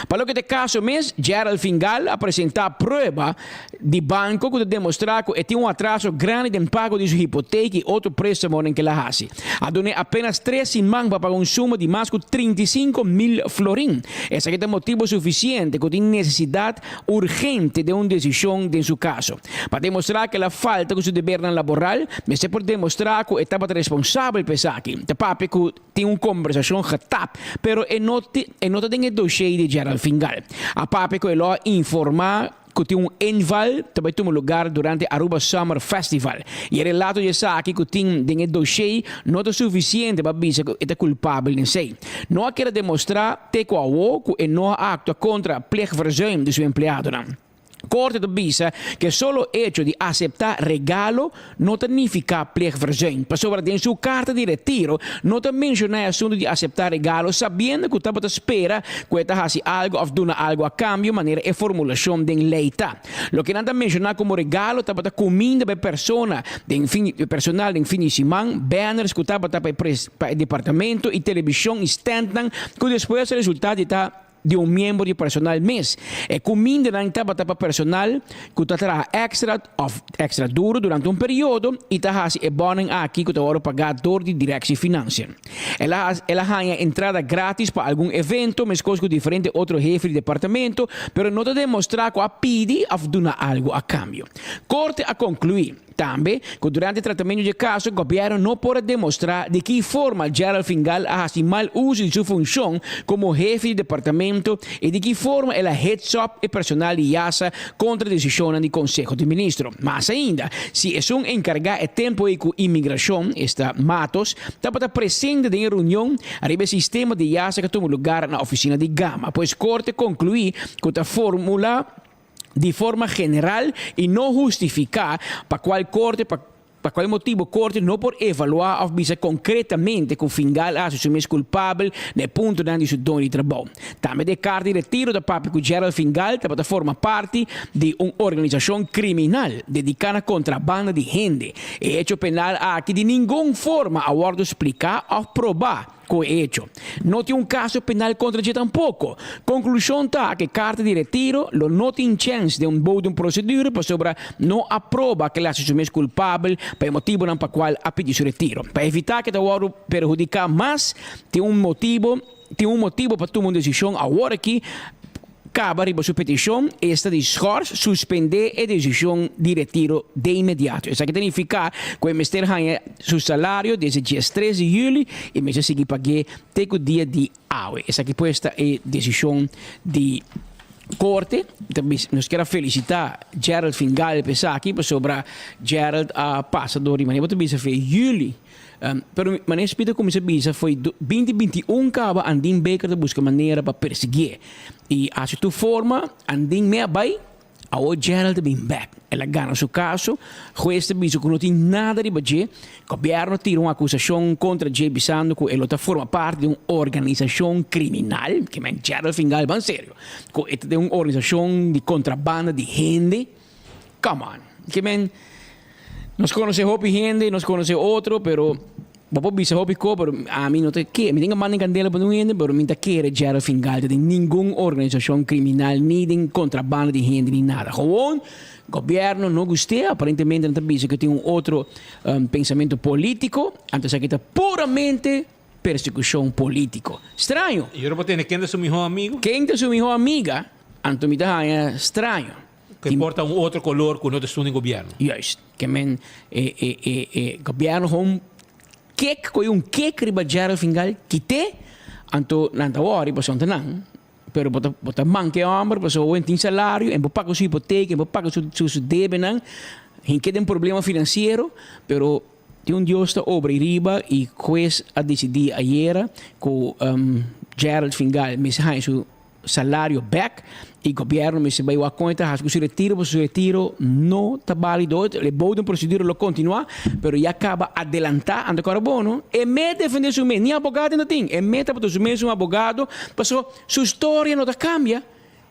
Pa loke ta e kaso mes, Gerald Fingal a presentá prueba di banko ku ta demostrá ku e tin un atraso grandi den pago di su hipotek i otro préstamonan ku el a hasi. A dun'é apénas tres siman pa paga un suma di mas ku 35,000 florin. Esaki ta motibu sufisiente ku tin nesesidat urgente den un desishon den su kaso. Pa demostrá ku el a falta ku su debernan laboral, mester por demostrá ku e tabata responsabel pa esaki. Ta papia ku tin un kombersashon getap, pero e no e no ta den e doshé di Gerald Fingal. A papia ku e lo a informá ku tin un inval ta bai tuma lugar durante Aruba Summer Festival. I e relato di esaki ku tin den e doshé no ta sufisiente pa bisa ku e ta kulpabel den esei. No a keda demostrá te ku awo ku e no a aktua kontra plegverzuim di su empleadonan. Korte ta bisa ku e solo echo di aseptá regalo no ta nifiká plegverzuim, pasobra den su karta di retiro no ta menshoná e asuntu di aseptá regalo sabiendo ku tabata spera ku e ta hasi algu òf duna algu a kambio manera e formulashon den lei ta. Loke nan ta menshoná komo regalo tabata kuminda pa e persona den fin di personal den fin di siman, banners ku tabata pa e pa e departamento i telebishon i stèntnan ku despues a resultá di ta di un miembro di personal mes. E kumindanan tabata pa personal ku ta traha èkstra òf èkstra duru durante un periodo i ta hasi e bònnan aki ku ta wòrdu pagá dor di Directie Financiën. El a el a haña entrada gratis pa algun evento, meskos ku diferente otro hefe di departamento, pero no ta demostrá ku a pidi òf duna algu a kambio. Korte a konkluí, tambe, ku durante tratamentu dje kaso gobièrnu no por a demostrá di ki forma Gerald Fingal a hasi mal uso di su funshon komo hefe di departamento i di ki forma el a hetsòp e personal di Yasa kontra desishonnan di Konseho di Ministro. Mas ainda, si esun enkargá e tempu ei ku imigrashon, esta Matos, tabata presente den e reunion riba e sistema di yasa ku a tuma lugar na ofisina di Gama. Pues korte konkluí ku ta formulá di forma general i no hustifiká pa kual korte pa Pa cual motibo Corte no por evalua of bisa concretamente cu Fingal a haci su mes culpabel na e puntonan di su doño di trabou. Tambe den e carta di retiro ta papia cu Gerald Fingal tabata forma parti di un organisacion criminal dedica na contrabanda di hende. E hecho penal aki di ningun forma a wordo splica of proba. ku e echo. No tin un kaso penal kontra dje tampoko. Konklushon ta ku e karta di retiro lo no tin chèns den un bodem prosedura pasobra no a proba ku el a hasi su mes kulpabel pa e motibunan pa kual a pidi su retiro. Pa evitá ku e ta wòrdu perhudiká mas tin un motibu tin un motibu pa tuma un desishon awor aki kaba riba su petishon, esta di schors suspendé e desishon di retiro de inmediato. Esaki ta nifiká ku e mester haña su salario desde diestres di yüli i mester sigui pag'é te ku dia di awe. Esaki pues ta e desishon di korte. Nos kier a felisitá Gerald Fingal pa esaki pasobra Gerald a pasa dor di manera bo ta bisa fe yüli. Pero manera Speed a kuminsá bisa foi binti 21 kaba Andin Baker ta buska manera pa persiguié i hasi tur forma Andin mea bai awor Gerald ta bin bek. El a gana su kaso, hues ta bisa ku no tin nada riba dje, gobièrnu a tira un akusashon kontra dje bisando ku e lo ta forma parti di un organisashon kriminal, ke men Gerald Fingal ban serio, ku e ta den un organisashon di kontrabanda di hende, come on, ke men. Nos conoce hopi hende, nos conoce otro, pero bo por bisa hopi co, pero ami no ta kere. Mi tin manda candela pa un hende, pero mi ta kere Gerald Fingal ta den ningun organisacion criminal, ni den contrabanda di hende, ni nada. Gewoon, gobierno no gust'e, aparentemente nan ta bisa cu tin un otro pensamento politico, anto esaki ta puramente persecucion politico. Straño! Y ora bo tende ken ta su miho amigo? Ken ta su miho amiga, anto mi ta haña straño. Ke por ta un otro color cu no ta esun den gobierno. Juist. Ke men e e e e gobierno gewoon kek koe un kek riba Gerald Fingal kite anto nan ta wori pasobra nan ta nan pero bo ta bo ta manka e homber pasobra hoen tin salario en bo paga su hipoteca en bo paga su su su debenan hinke den problema financiero pero tin un Dios ta obra riba y hues a dicidi ayera cu Gerald Fingal mester haña su salario bek y gobierno mester bay wak con e ta haci cu su retiro pasobra su retiro no ta balido. E bodem procedura lo continua pero ya caba adelanta anto cora bono e me defende su mes ni abogado e no tin e me tabata su mes un abogado pasobra su storia no ta cambia.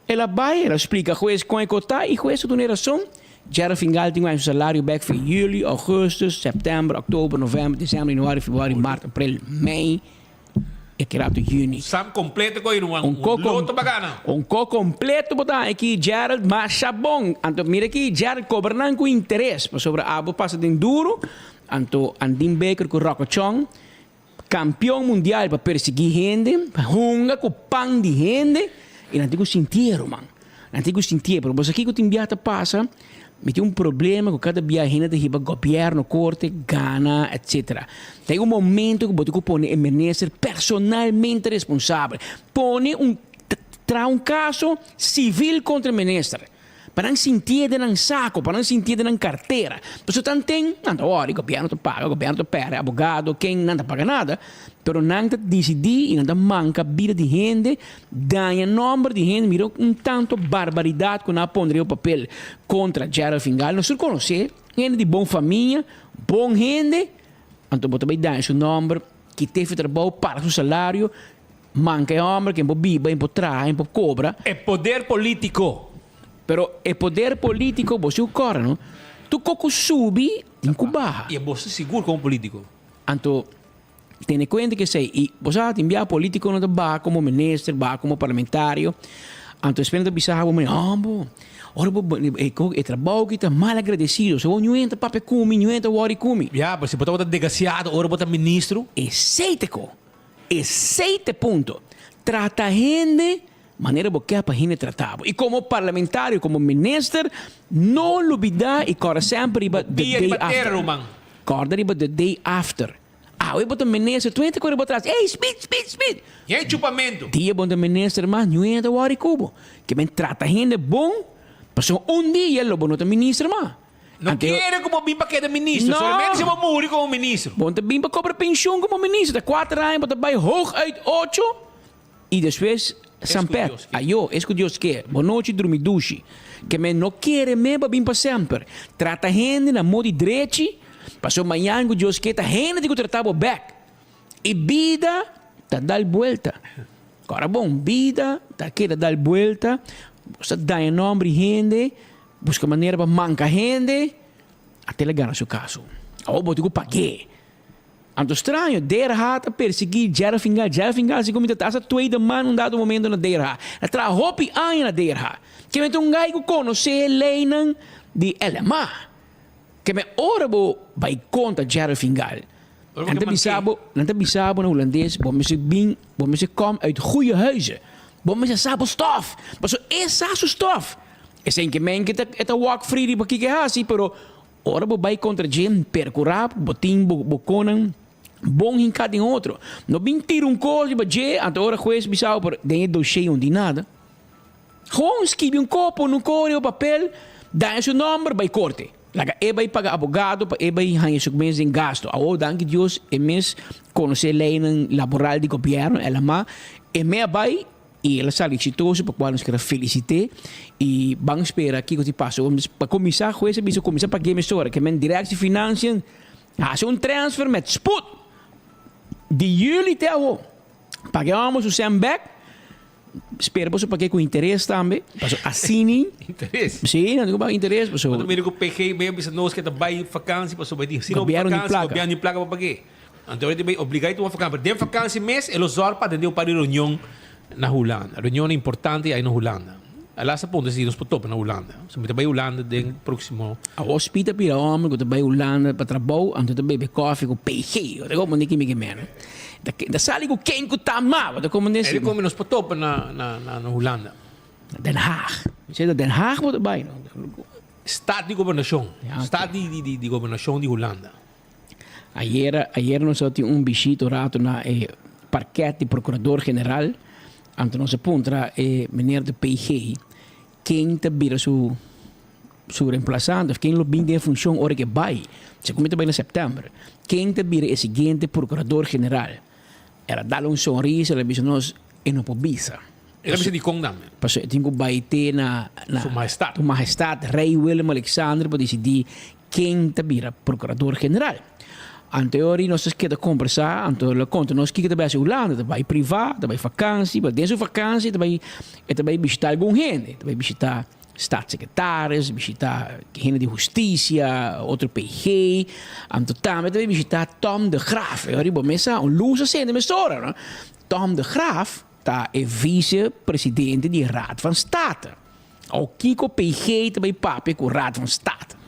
El a bay el a splica hues con e co ta y hues ta duna e razon. Gerald Fingal tin cu haña su salario bek for juli, augustus, september, october, november, december, januari, februari, mart, april, mei. E kera tu juni. Sam completo ko irun un loto pa gana. Un ko completo bo ta haña aki Gerald masha bon. Anto mira aki Gerald cobra nan cu interes pasobra abo pasa den duro. Anto Andin Baker cu Rocco Chong campeon mundial pa persigui hende pa hunga cu pan di hende y nan tin cu sintié ruman. Nan tin cu sintié pero bo sa kico tin bia ta pasa mi tin un problema cu cada bia hende ta hiba gobierno corte gana etc. Ta un momento cu bo tin cu pone e minister personalmente responsabel pone un traha un caso civil contra e minister pa nan sintié den nan saco pa nan sintié den nan cartera pasobra tanten nan ta wori gobierno ta paga gobierno ta perde abogado ken nan ta paga nada pero nan ta dicidi y nan ta manca bida di hende Daña nomber di hende, mira un tanto barbaridad cu nan a pone riba papel contra Gerald Fingal. Nos tur conoce, hende di bon famia, bon hende, anto bo ta bay daña su nomber, kit'e fi trabou, para su salario, manca e homber ken por biba, en por traha, en por cobra. E poder politico. Pero e poder politico bo si cu cora no, tur co cu subi tin cu baha. Y bo si sigur como politico. Anto Tene cuenta cu esey. Y bo sa tin bia politico no ta baha como minister, baha como parlamentario. Anto espe no ta bisa bo mane, oh bo, ora bo e e trabao aki ta mal agradecido. So bo niun ta papia cu mi, niun ta worry cu mi. Ya, pero si bo tabata degasiado ora bo ta ministro. Esey ta co. Esey ta e punto. Trata hende manera bo kier pa hende trata bo. Y como parlamentario, como minister, no lubida y corda semper riba the day after. Corda riba the day after. Awe bo ta minister, tur hende ta kore bo tras, ey Smit, Smit, Smit! Geen chupamentu. Dia bo ta minister mas, niun hende ta wòri ku bo. Ke men trata hende bon, pasobra un dia lo bo no ta minister mas. No kere ku bo bin pa keda minister, No. solamente si bo muri komo minister. Bo no ta bin pa kobra penshun komo minister, ta kuater aña bo ta bai hooguit ocho i despues Sampet, ayo, es ku Dios ke. Bo nochi drumi dushi. Ke men no kere me bo bin pa semper. Trata hende na modi drechi, pasobra mañan ku Dios ke ta hende tin ku trata bo bek. E bida ta dal buelta. Kòrda bon, bida ta keda dal buelta. Bo sa daña nòmber di hende, buska manera pa manka hende, ate el a gana su kaso. Awor bo tin ku pag'é. Anto straño, DRH ta persiguí Gerald Fingal. Gerald Fingal segun mi ta ta hasta tweede man un dado momento na DRH. El a traha hopi aña na DRH. Ke men ta un guy ku konosé e leinan di LMA. Ke men ora bo bai konta Gerald Fingal, nan ta bisa bo, nan ta bisa bo na hulandes, bo mester bin, bo mester kom uit goeie huize. Bo mester sa bo stof. Pasobra e sa su stof. Esei ke men ke ta e ta walk free riba kiko e hasi, pero Ora bo bai kontra dje, perkurá ku bo tin bo bo konan bon hinká den otro. No bin tira un kos riba dje, anto ora hues bisa bo, pero den e doshé no tin nada. Gewoon skibi un kopo, un ko riba papel, daña su nòmber, bai korte. Laga e bai paga abogado pa e bai haña su mes den gasto. Awor, danki Dios, e mes konosé leinan laboral di gobièrnu, el a ma e me a bai I el a sali eksitoso pa kual nos kier a felisit'é i ban spera kiko ti pasa. Pa kuminsá hues a bisa kuminsá pag'é mesora ke men Directie Financiën hasi un transfer met spoed di yüli te awo. Pag'é hòmber su sèn bèk, spera boso pag'é ku interes tambe, paso asini. Interes? Sí, nan tin ku paga interes paso. Bo ta mira ku PG mei a bisa nos ke ta bai fakansi pasobra di si no Gobièrnu di fakansi plaka. gobièrnu di plaka pa pag'é. Anto e ta bay obliga y tuma vakantie. Pero den vakantie mes e lo zorg pa atende un par di reunion na Hulanda. Reunionnan importante ay na Hulanda. A laatste punto si nos por topa na Hulanda. So mi ta bay Hulanda den proximo. Awor Speed a bira homber cu ta bay Hulanda pa trabou anto ta bebe koffie cu PG. Bo ta comprende kimi ke meno. Ta ta sali cu ken cu ta ma. Bo ta comprende si. E di nos por topa na na na Hulanda. Na Den Haag. Mi sey ta Den Haag bo ta bay no. Stad di gobernacion. Stad di di di gobernacion di Hulanda. Ayera ayera nos a tin un bishita un rato na e parket di Procurador General, anto nos a puntra e meneer de PG ken ta bira su su reemplazante of ken lo bin den e funcion ora ke bai, segun mi ta bai na september, ken ta bira e siguiente Procurador General. El a dal un sonrisa, el a bisa nos e no por bisa. El a bisa dikon dan? Pasobra e tin ku bai te na Su Mahestad. Su Mahestad Rey Willem Alexander pa disidí ken ta bira Procurador General. Anto e ora nos a keda kombersá, anto el a konta nos kiko ta bai hasi Hulanda, ta bai privá, ta bai fakansi, pero den su fakansi e ta bai e ta bai bishitá algun hende, e ta bai bishitá Staatssecretaris, bishitá hende di hustisia, otro PG, anto tambe ta bai bishitá Tom de Graaf. E ora bo mes sa un lus a sende mesora, no? Tom de Graaf ta e vice-presidente di Raad van State. Au kiko PG ta bai papia ku Raad van State?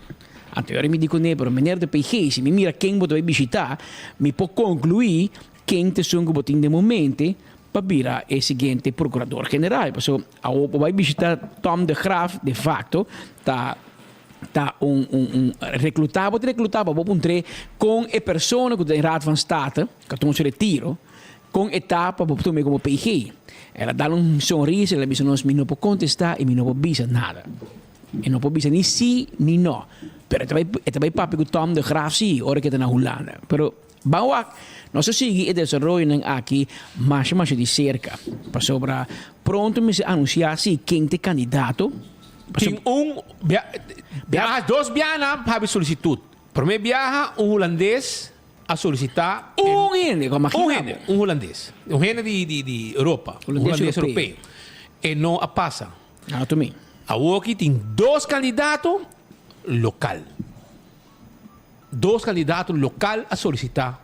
Anto e ora mi di kuné, pero meneer de PG, si mi mira ken bo ta bai bishitá, mi por konkluí ken ta esun ku bo tin den momente pa bira e siguiente Procurador General. Pasobra awor bo bai bishita Tom de Graaf, de facto ta ta un un un recluta, bo ta recluta pa bo puntr'é con e persona cu ta den Raad van State, cu a tuma su retiro, con e ta pa bo tum'é como PG. El a dal un sonrisa, el a bisa nos, mi no por contesta y mi no por bisa nada. E no por bisa ni si ni no. Pero e ta bai e ta bai papia cu Tom de Graaf si ora cu e ta na Hulanda. Pero Ban wak, nos a sigui e desaroyonan aki masha masha di serka, pasobra pronto mester anunsiá si ken ta e kandidato. Tin un biaha, dos biaha nan habi solisitut. Promé biaha un hulandes a solisitá. Un hende, ku a magina Un hende, un hulandes. Un hende di di di Europa, un hulandes europeo. E no a pasa. Ato mi. Awoki tin dos kandidato lokal. Dos kandidato lokal a solisitá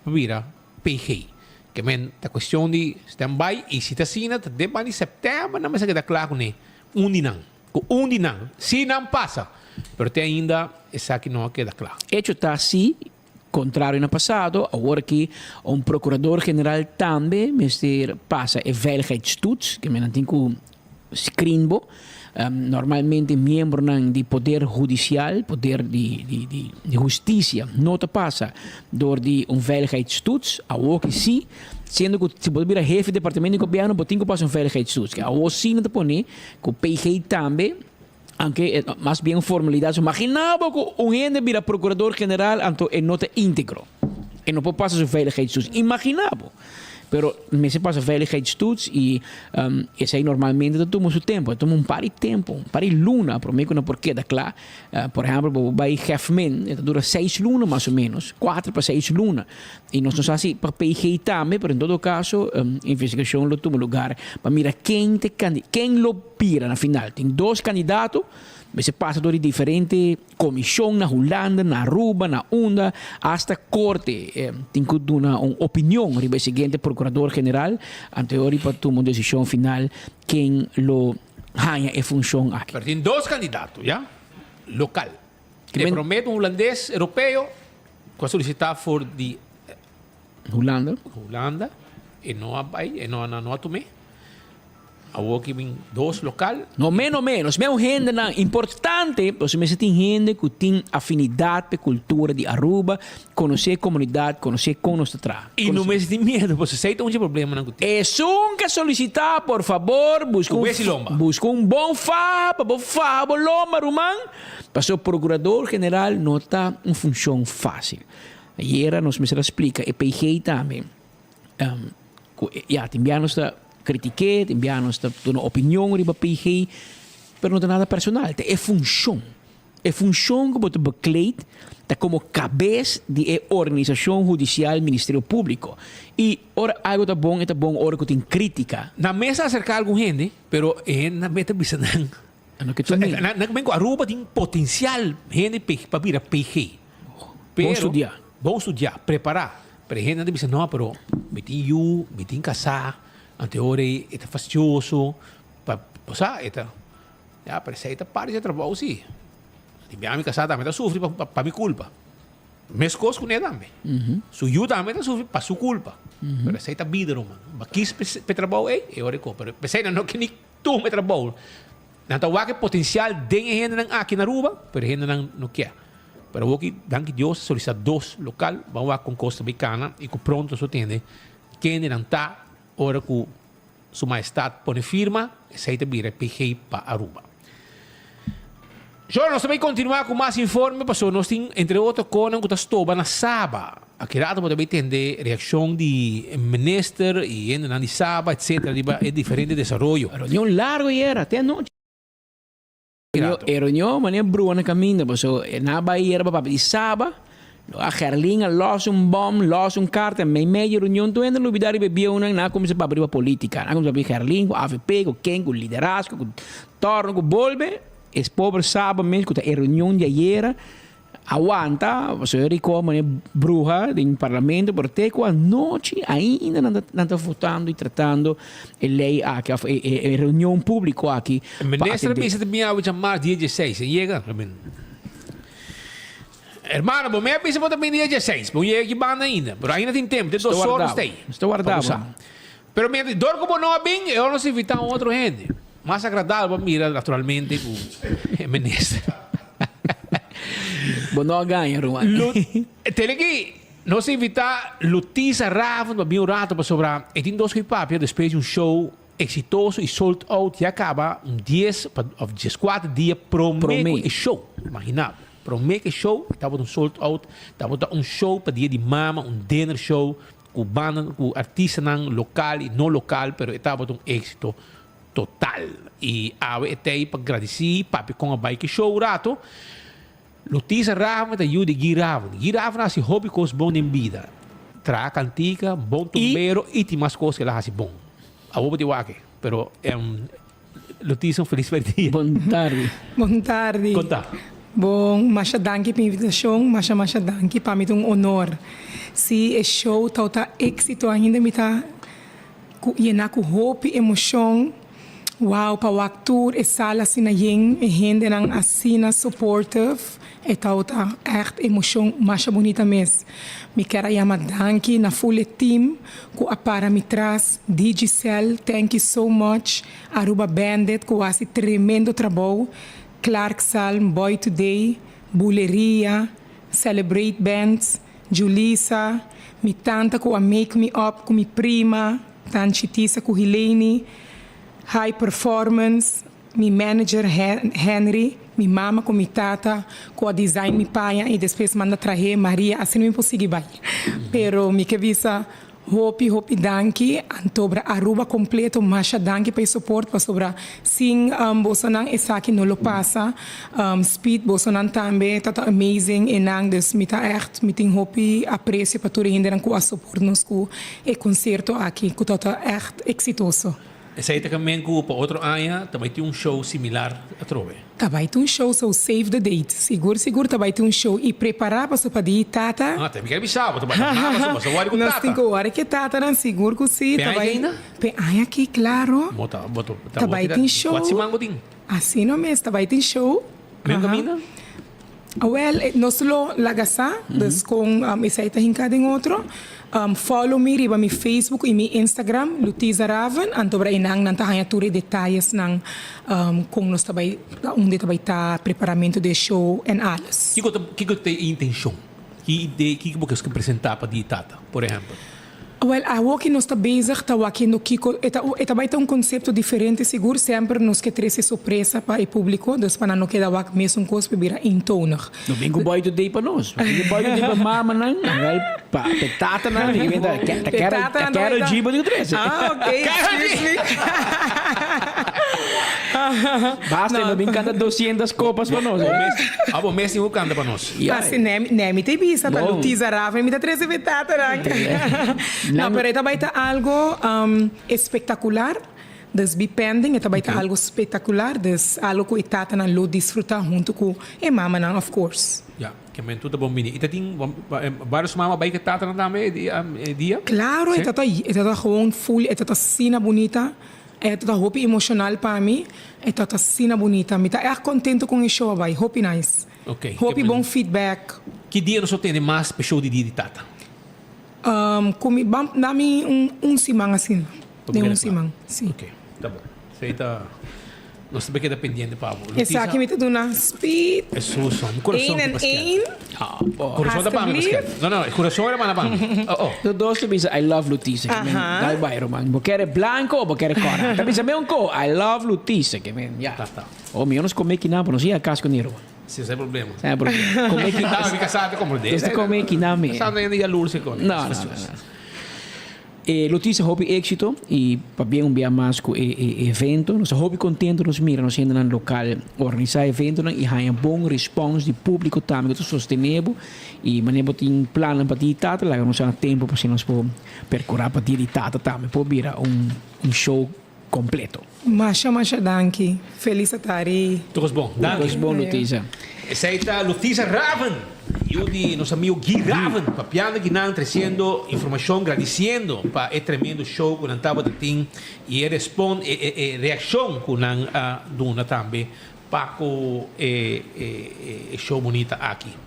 pa bira PG. Ke men ta kuestion di stand by i si ta asina ta den ban di sèptèmber nan mester keda kla kuné un di nan. Ku un di nan. Si nan pasa. Pero te ainda esaki no a keda kla. Echo ta si, kontrario na pasado, awor aki un prokurador general tambe mester pasa e veiligheidstoets, ke men nan tin ku screen bo. Normalmente miembronan di poder hudisial, poder di di di di hustisia no ta pasa dor di un veiligheidstoets. Awor ki si, siendo ku si bo ta bira hefe di departamento di gobièrnu bo tin ku pasa un veiligheidstoets. Awor si nan ta pone ku PG tambe, aunke e mas bien un formalidat. So magina bo ku un hende bira prokurador general anto e no ta íntegro. E no por pasa su veiligheidstoets. Imagina bo. Pero mester pasa veiligheidstoets y esey normalmente ta tuma su tempo. Ta tuma un par di tempo, un par di luna prome cu nan por keda cla. Por ehempel, bo por bay Gefmin, e ta dura seis luna mas o menos, cuater pa seis luna. Y nos no sa si pa PG tambe, pero en todo caso investigacion lo tuma lugar pa mira ken ta e ken lo bira na final. Tin dos candidato. Mester pasa dor di diferente komishon na Hulanda, na Aruba, na unda, asta korte tin ku duna un opinion riba e siguiente prokurador general anteor pa tuma un desishon final ken lo haña e funshon aki. Pero tin dos kandidato ya lokal. E promé ta un hulandes europeo ku a solisitá for di Hulanda. Hulanda e no a bai, e no a tum'é. Awor ki bin dos lokal. No meno menos, men un hendenan importante, pasobra mester tin hende ku tin afinidat p'e kultura di Aruba, konosé e komunidat, konosé kon nos ta traha. I no mester tin miedu, pasobra esei ta un dje problemanan ku tin. Esun ke solisitá, por fabor, buska un, Ku besi lomba. buska un bon faha pa bo faha bo lomba, ruman, pasobra prokurador general no ta un funshon fásil. Ayera nos mester a splika e PG tambe. Ku ya tin bia nos ta kritik'é, tin bia nos ta duna opinion riba PG, pero no ta nada personal, ta e funshon. E funshon ku bo ta bekleed ta komo kabes di e organisashon hudisial Ministerio Públiko. I ora algu ta bon, e ta bon ora ku tin krítika. Nan mes a aserká algun hende, pero e hendenan mes ta bisa nan, nan ku Aruba tin potensial hende pa bira PG. Bon studiá. Bon studiá, prepará. Pero e hendenan ta bisa, no, pero mi tin yu, mi tin kasá, anto e ora ei e ta fastioso, pa, bo sa, e ta, ya, pero esei ta parti di e trabou si. Di bia mi kasá tambe ta sufri pa, pa mi kulpa. Meskos kuné tambe. Su yu tambe ta sufri pa su kulpa. Pero esei ta bida, ruman. Bo a kis pa e trabou ei, e ora ei ko. Pero p'esei nan no ke ni tuma e trabou. Nan ta wak e potensial den e hendenan aki na Aruba, pero e hendenan no kier. Pero awoki, danki Dios, a solisita dos lokal, ban wak kon kos ta bay kana i ku pronto nos lo tende kende nan ta ora ku Su Mahestad pone firma, esei ta bira e PG pa Aruba. Shor, nos ta bay kontinua ku mas informe pasobra nos tin entre otro konan ku ta stoba na Saba. Aki rato bo ta bay tende reakshon di minister i hendenan di Saba etcetera riba e diferente desaroyo. Reunion largo ayera te anochi. E reunion manera brua na caminda paso nan a bay ayera pa papia di Saba lo a Gerlin a los un bom los un carta mei mei di reunion tur hende a lubida riba e bieunan nan a cuminsa papia riba politica nan a cuminsa papia di Gerlin cu avp cu ken cu liderazgo cu torno cu bolbe es pober Saba mes cu ta e reunion di ayera A wanta, pasobra e riko manera bruha den parlamento, pero te ku anochi ainda nan ta nan ta votando i tratando e lei aki òf e e reunion públiko aki E pa minister a atendé. bisa ta bin awe dja mas dia dieseis, e yega? Hermano, bo me a bisa bo ta bin dia dieseis, bo yega aki banda ainda, pero ainda tin tempu, te Nos ta dos ora warda nos bo, ta ei nos ta pa warda bo bo. sa. Pero mientras, dor ku bo no a bin, e ora nos invitá un otro hende. Mas agradabel pa mira naturalmente ku e minister. Bo no a gaña, ruman. Lu, tene ki nos invitá Lutisa Raven pa bin un rato pasobra e tin dos ku papia despues di un show eksitoso i sold out ya kaba un dies pa òf dieskuater dia promé ku Promé. e show. Imaginá bo, promé ku e show tabata un sold out, tabata un show pa dia di mama, un dinner show ku banda ku artistanan lokal i no lokal pero e tabata un éksito Total. Y awe e tey pa gradici papi con a bay ki show rato. Lutisa Raven ta yu di Guy Raven. Guy Raven a haci hopi cos bon den bida. Traha cantica, bon tumbero y tin mas cos cu el a haci bon. Awor bo tin wak e. Pero Lutisa un feliz dia. Bon tardi. Bon tardi. Con ta? Bon, masha danki pa invitacion, masha masha danki, pa mi ta un honor. Si e show tawata exito ainda mi ta Ku yena ku hopi emoshon. Wow pa wak tur e sala asina yen, e hendenan asina supportive, e tabata ègt emoshon masha bunita mes. Mi kier a yama danki na full e team ku a para mi tras, Digicel thank you so much, Aruba Bandit ku hasi tremendo trabou, Clark Salm, Boy Today, Buleria, Celebrate Bands, Julisa, mi tanta ku a make me up ku mi prima, Tanchi Tisa ku Hilainy, High Performance, mi manager Henry, mi mama ku mi tata ku a design mi paña i despues manda trahe Maria, asina mi por sigui bai. Pero mi ke bisa Hopi hopi danki antobra Aruba completo masha danki pa e support pasobra sin bosonan esaki no lo pasa speed bosonan tambe ta ta amazing e nan dus mi ta echt mi tin hopi aprecio pa tur e hendenan cu a support nos cu e concierto aki cu ta ta echt exitoso. Esei ta kamen ku pa otro aña ta bai tin un show similar atrobe. Ta bai tin un show so save the date. Sigur sigur ta bai tin un show y prepara paso pa di tata. Ah, ta mi ker bisa bo ta bai ta mama so paso wari ku Nos tata. tin ku wari ku e tatanan sigur ku si Pe ta aña bai. ainda? Pe aña aki claro. Bo ta bo ta Ta bai tin show. Kuat siman bo tin? Asina mes ta bai tin show. Meun kaminda? Awel, nos lo laga sa, dus kon esei ta hinká den otro. Follow mi riba mi Facebook i mi Instagram, Lutiza Raven, anto bra einan nan ta haña tur e detayesnan kon nos ta bai, unda ta bai ta, preparamentu di e show en alles. Kiko ta kiko ta e intenshon? Ki idee, kiko bo kier presentá pa di tata, por ehèmpel? Wel, awo ki nos ta bezig ta wakiendo kiko e ta e ta bai ta un konsepto diferente sigur, semper nos ke trese sorpresa pa e publiko, dus pa nan no keda wak mesun kos pa bira eentonig. No bin ku boy today pa nos, no bin ku boy today pa mamanan, wel pa e tatanan, di ta ta Karol ta Karol G bo tin ku trese. Ah ok, excuse me. Basta e no bin kanta doscientas kopas pa nos. Abo mes tin ku kanta pa nos. Asi ne ne mi ta bisa ta Lutiza Raven mi ta trece pe tatanan. No pero e ta bay ta algo espectacular dus be pending e ta bay ta algo spectacular dus algo cu e tatanan lo disfruta hunto cu e mamanan of course. Ya, ke men tur ta bon bini. I ta tin varios mama bay ke tatanan tambe e dia? Claro e ta ta e ta ta gewoon full e ta ta asina bunita e ta ta hopi emocional pa mi e ta ta asina bunita mi ta echt contento con e show a bay hopi nice. Ok. Hopi bon feedback. Ki dia nos lo tene mas p'e show di Dia di Tata? Ku mi ban da mi un un siman asina. Den un siman, si. Ok, ta bon. Esei ta, nos ta keda pendiente pa bo. Lutisa. Esaki mi ta duna speed. Esun son. Mi kurason Eén ta en pa skel. één. Kurason ta pa mi pa skel. No, no, e kurason era manda pa mi. Oh, oh. Tur dos ta bisa I love Lutisa. Ke men dal bai ruman. Bo kere blanco o bo kere kora? Ta bisa meun ko I love Lutisa. Ke men, ya. Ta, ta. Oh, mihor nos come kinan pa nos yega cas cu Nero. Si, esei problema. Esei problema. Come ki. Taba mi casá te comprende. Nos ta come kinan mi. Casá no hende yalurs e con. No, no, no, no. E Lutiza hopi éxito y pabia un bia mas cu e e evento. Nos ta hopi contento nos mira nos hendenan local organisa eventonan y haña bon respons di publico tambe cu ta sostene bo. Y manera bo tin plannan pa dia di tata laga nos sa na tempo pa asina nos por percura pa dia di tata tambe por bira un un show completo. Masha masha danki. Felis atari. Tur cos bon. Danki. Tur cos bon Lutiza. Esey ta Lutiza Raven, yu di nos amigo Guy Raven, papiando aki nan, treciendo informacion, gradiciendo pa e tremendo show cu nan tabata tin y e respon, e e e reaccion cu nan a duna tambe pa cu e e e show bunita aki.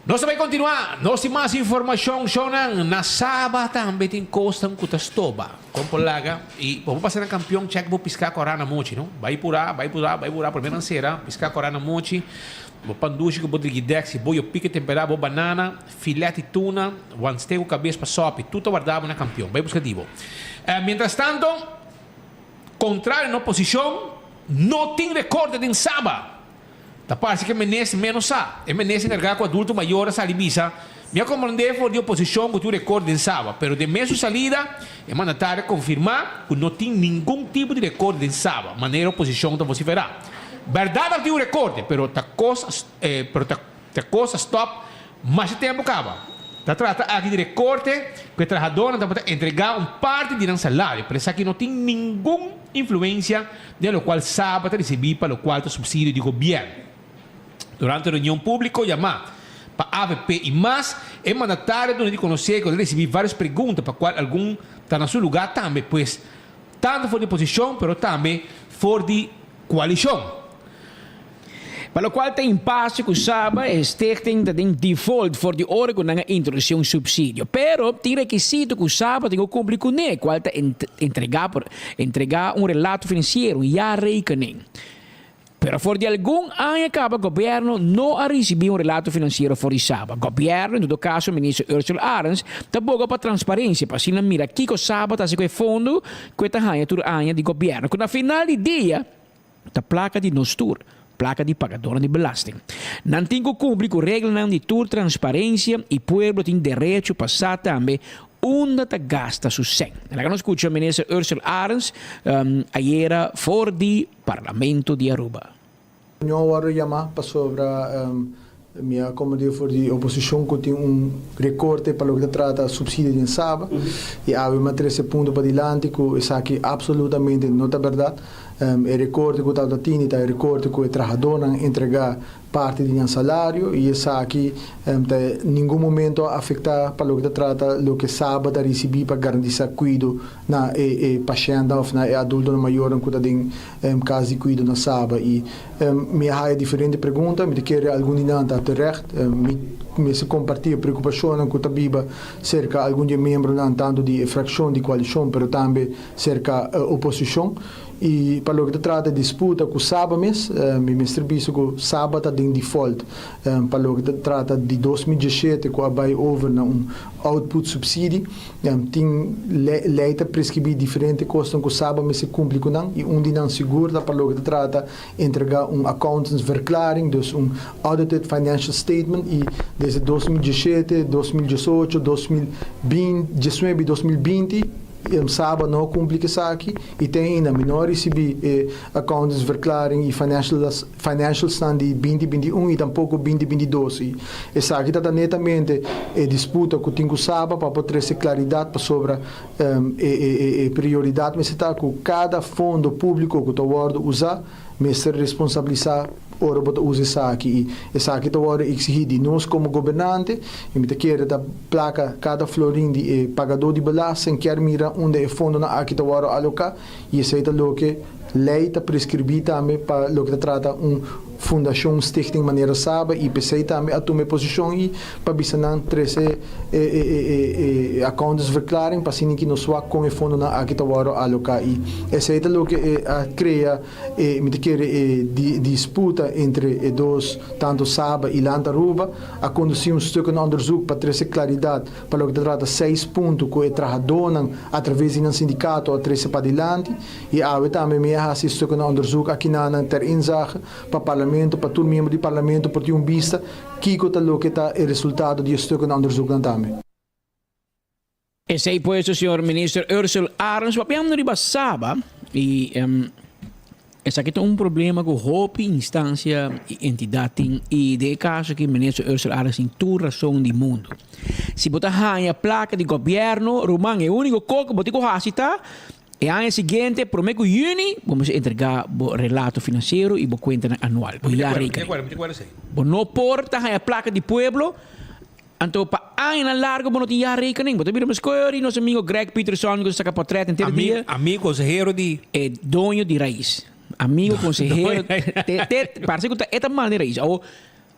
Nos ta bay continua, nos tin mas informacion, shownan na Saba tambe tin cosnan cu ta stoba. Kon por laga y bo por pasa na campeon check bo pisca cora na mochi no bay pura bay pura bay pura primer nan cera pisca cora na mochi bo pan dushi cu bo drigidex si bo yo pica tempera bo banana filet y tuna wan steak cu cabes pa sopi tur ta warda bo na campeon bay busca di bo mientras tanto contrario na oposicion no tin recorte den Saba. Ta parse ku e minister ménos sa. E minister enkargá ku adulto mayor a sali bisa, Mi a komprondé for di oposishon ku tin un rekòrt den Saba, pero den mes su salida e mandatario a konfirmá ku no tin ningun tipo di rekòrt den Saba, manera oposishon ta vosiferá. Bèrdat a tin un rekòrte, pero ta kos pero ta ta kos a stòp masha tempu kaba. Ta trata aki di rekorte ku e trahadónan tabata entregá un parti di nan salario, pero esaki no tin ningun influensia den lokual Saba ta risibí pa lokual ta supsidio di gobièrnu. Durante reunion públiko yamá pa avp i mas, e mandatario a duna di konosé ku el a risibí vários pregunta pa kual algun ta na su lugá tambe, pues tantu for di oposishon pero tambe for di koalishon. Pa lokual ta impase ku Saba, e stichting ta den default for di ora ku nan a introdusí un supsidio. Pero tin rekisito ku Saba tin ku kumpli kuné, kual ta entregá por entregá un relato finansiero, un jaarrekening. Pero for di algun aña kaba gobièrnu no a risibí un relato finansiero for di Saba. Gobièrnu, en todo kaso minister Ursula Arends, ta boga pa transparensia pa asina mira kiko Saba ta hasi ku e fondo ku e ta haña tur aña di gobièrnu, ku na final di dia, Ta plaka di nos tur, plaka di pagadornan di belasting. Nan tin ku kumpli ku reglanan di tur transparensia i pueblo tin derecho pa sa tambe unda ta gasta su sèn. Laga nos skucha Minister Ursell Arends ayera for di Parlamento di Aruba. Reunion a wòrdu yamá pasobra. Mi a komprendé for di oposishon ku tin un rekorte pa loke ta trata supsidio den Saba i awe mi a trese punto padilanti ku esaki apsolutamente no ta bèrdat. E rekorte ku tabata tini ta e rekorte ku e trahadónan entregá parti di nan salario i esaki ta ningun momento a afektá pa loke ta trata loke Saba ta risibí pa garantisá kuido na e pashèntnan òf na e adultonan mayornan ku ta den kas di kuido na Saba. I mi a haya diferente pregunta, mi ta kere algun di nan ta terecht. Mi mester kompartí e preokupashonnan ku ta biba serka algun di e miembronan tantu di e frakshon di koalishon pero tambe serka oposishon. I pa loke ta trata e disputa ku Saba mes, mi mester bisa ku Saba ta den default pa loke ta trata di 2017 ku a bai over na un output subsidie. Tin lei ta preskribí diferente kosnan ku Saba mester kumpli ku nan i un di nan sigur ta pa loke ta trata entregá un accountantsverklaring, dus un audited financial statement i desde 2017, 2018, 2019 i 2020 Saba no a kumpli ku esaki i te ainda mi no a risibí e accountantsverklaring i financialsnan di 2021 i tampoko 2022 i esaki ta ta netamente e disputa ku tin ku Saba pa por trese klaridat pasobra e prioridat mester ta ku kada fondo públiko ku ta wòrdu usá mester responsabilisá ora bo ta usa esaki i esaki ta wòrdu eksigí di nos komo gobernante i mi ta kere ta plaka kada florin di e pagadó di belasting kier mira unda e fondonan aki ta wòrdu aloká i esei ta loke lei ta preskribí tambe pa loke ta trata un fundashon, stichting manera Saba i p'esei tambe a tuma e posishon i pa bisa nan trese e accountantsverklaring pa asina ki nos wak kon e fondonan aki ta wòrdu aloká i esei ta loke a krea e mi ta kere e disputa entre e dos tanto Saba i Land Aruba a kondusí un stukkenonderzoek pa trese klaridat pa loke ta trata seis punto ku e trahadónan atraves di nan sindikato a trese padilanti i awe tambe mi a hasi e stukkenonderzoek akinanan ter inzage pa Parlamento pa tur miembro di Parlamento por tin un bista kiko ta loke ta e resultado di e stukkenonderzoeknan tambe. Esey puesto señor Minister Ursell Arends papiando riba Saba y esaki ta un problema cu hopi instancia y entidad tin y den e caso aki Minister Ursell Arends tin tur razon di mundo. Si bo ta haya placa di gobierno ruman e unico co cu bo tin cu haci ta e aña siguiente prome cu juni bo mester entrega bo relato financiero y bo cuentanan anual, bo jaarrekening. Bo no por ta haya placa di pueblo. Anto pa añanan largo bo no tin jaarrekening. Bo ta bira meskor y nos amigo Greg Peterson cu ta saca potret henter dia. Amigo consehero di. E doño di Raiz. Amigo consehero. Te te parece cu ta e ta manda di Raiz. Awo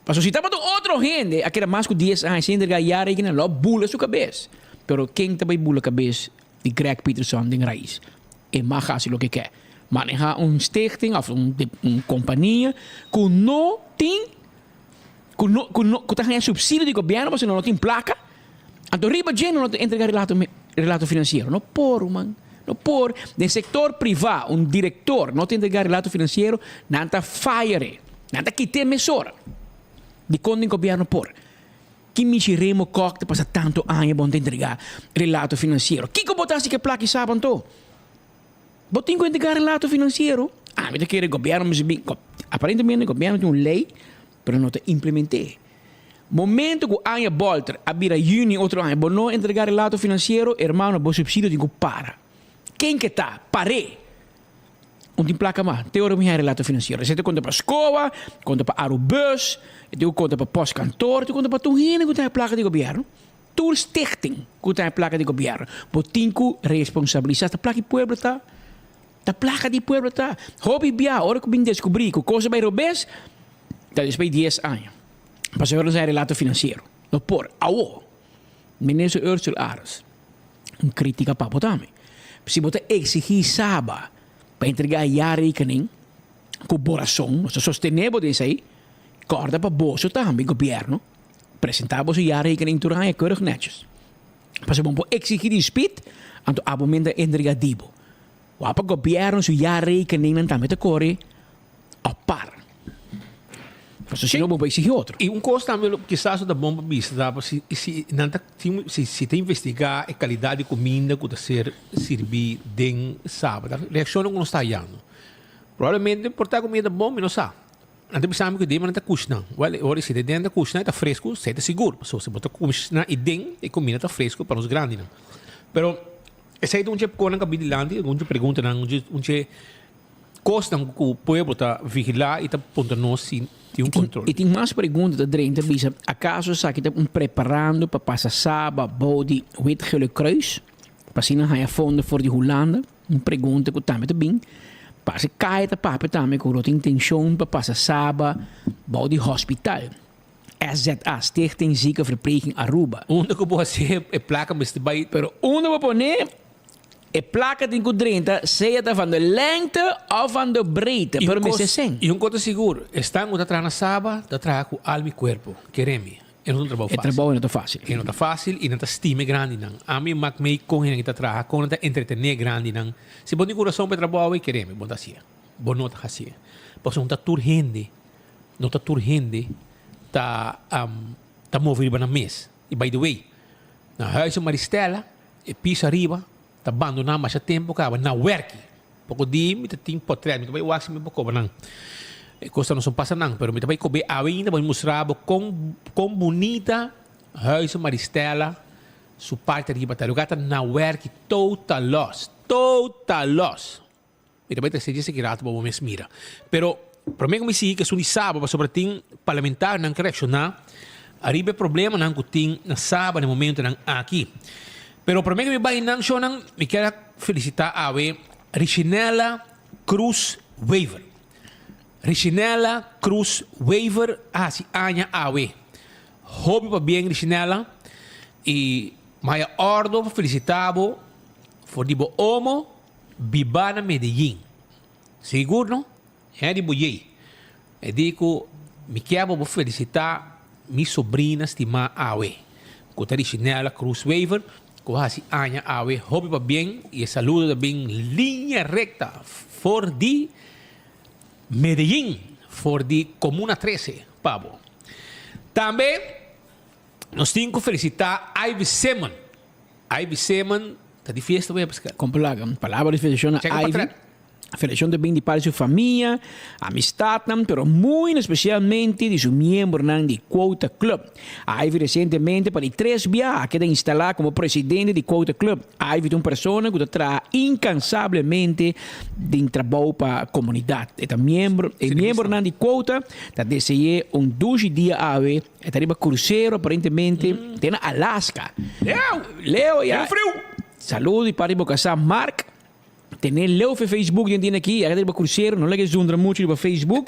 pasobra si tabata un otro hende a keda mas cu dies aña sin entrega jaarrekening lo a bula su cabes. Pero ken ta bay bula cabes di Greg Peterson den Raiz? E mag haci loke ke. Maneha un stichting of un compania cu no tin. Ku no ku no ku ta haña supsidio di gobièrnu pasobra no tin plaka, anto riba dje no ta entrega relato relato finansiero. No por ruman, no por. Den sektor privá un direktor no ta entrega relato finansiero, nan ta fire e, nan ta kit'é mesora. Dikon den gobièrnu por? Ki mishi Remo Kok ta pasa tantu aña bo no ta entrega relato finansiero? Kiko bo ta hasi ku e plaka i saba anto? Bo tin ku entrega relato finansiero? Ami ta kere gobièrnu mester bin, aparentemente gobièrnu tin un lei pero no ta implement'é. Momento ku aña bòlter a bira yüni otro aña bo no entrega relato finansiero, hermano bo supsidio tin ku para. Ken ke ta? Par'é! Un tin plaka mas, te ora mi haña relato finansiero. Esei ta konta pa skoba, konta pa Arubus, e tin ku konta pa pòstkantor, tin ku konta pa tur hende ku ta haña plaka di gobièrnu. Tur stichting ku ta haña plaka di gobièrnu, bo tin ku responsabilisá. Ta plaka di pueblo ta. Ta plaka di pueblo ta. Hopi bia ora ku bin deskubrí ku kos a bai robes, ta despues di dies aña. Pasobra nos haña relato finansiero. No por. Awo, Minister Ursula Arends, un kritika pa bo tambe. Si bo ta eksigí Saba pa entregá jaarrekening ku bo rason, nos ta sostené bo den esei, kòrda pa boso tambe, gobièrnu, presentá boso jaarrekening tur aña keurig nètjes. Pasobra bo por exigi di Speed, anto abo men ta entrega di bo. Wak pa gobierno su jaarrekeningnan tambe ta kore apar. Pasobra si no bo por exigi otro. I un kos tambe lo kisas lo ta bon pa bisa ta si si nan ta tin si si ta investiga e kalidat di kuminda ku ta ser sirbi den Saba ta reakshonnan ku nos ta hayando. Probablemente por ta kuminda ta bon mi no sa. Nan ta bisa mi ku den nan ta kushna. Wèl, e ora si den nan ta kushna e ta fresku, esei ta sigur. Pasobra si bo ta kushna i den, e kumida ta fresku pa nos grandinan. Pero esei ta un dje konan ku a bin dilanti, un dje preguntanan, un dje un dje kosnan ku pueblo ta vigilá i ta puntra nos si tin un kontrol. I tin mas pregunta ta drenta bisa, akaso esaki ta un preparando pa pasa Saba bou di Wit Gele Kruis? Pa asina haña fondo for di Hulanda? Un pregunta ku tambe ta bin. Parse kaya ta papia tambe ku lo tin intenshon pa pasa Saba bou di hospital. SZA, Stichting Ziekenverpleging Aruba. Unda ku bo hasi e plaka mester bai. Pero unda bo pone e plaka tin ku drenta sea ta van de lengte of van de breedte, pero mester sen. I un kos ta sigur, esnan ku ta traha na Saba ta traha ku alma i kuerpo, kere mi. E no ta un trabou E fácil. trabou no ta fácil. E no ta fácil i nan ta stima e grandinan. Ami mak mei kon hende ta traha, kon nan ta entretené e grandinan. Si bo tin kurason pa e trabou ei, kere mi, bo no ta hasié. Bo no ta hasié. Pasobra no ta tur hende, no ta tur hende ta ta move riba nan mes. I by the way, na Huize Maristella, e piso ariba ta bandoná masha tempu kaba na wèrki. Poko di mi ta tin potret, mi ta bai wak si mi por koba nan. E kosnan no son pasa nan, pero mi ta bai kob'é awe ainda pa mi mustra bo kon kon bunita Huize Maristella su parti ariba ta. Lugar ta na werki total los, total los. Mi ta bai trese dje seki rato pa bo mes mira. Pero prome ku mi sigui ku esun di Saba pasobra tin parlamentarionan ke reakshoná ariba e problemanan ku tin na Saba na e momentonan aki. Pero prome ku mi bai nan shownan mi kier a felisitá awe Richinella Cruz Wever. Richinella Cruz Wever a hasi aña awe. Hopi pabien Richinella i maya ordo pa felisitá bo for di bo omo biba na Medellin. Sigur no? Henry Boyey e di ku mi kier pa bo felisitá mi sobrina stimá awe, ku ta Richinella Cruz Wever, ku a hasi aña awe hopi pabien i e saludo ta bin liña rekta for di Medellin, for di Comuna Trece pa bo. Tambe nos tin ku felisitá Ivy Simon. Ivy Simon ta di fiesta bo ya Pascal? Kompolaga, palabra di felisitashon na Ivy. Federacion ta bin di parti su famia, amistadnan, pero muy especialmente di su miembronan di Quota Club. Ivy recientemente pa di tres bia a keda instala como presidente di Quota Club. Ivy ta un persona cu ta traha incansablemente den trabou pa comunidad. E ta miembro, e miembronan di Quota ta dese'e un dushi dia awe. E ta riba crucero aparentemente, te na Alaska. Leo! Leo ya. Tin friu! Saludo di parti di bo casa Mark. Tene leu fe Facebook den tin aki, a riba crucero, no laga e zundra mucho riba Facebook.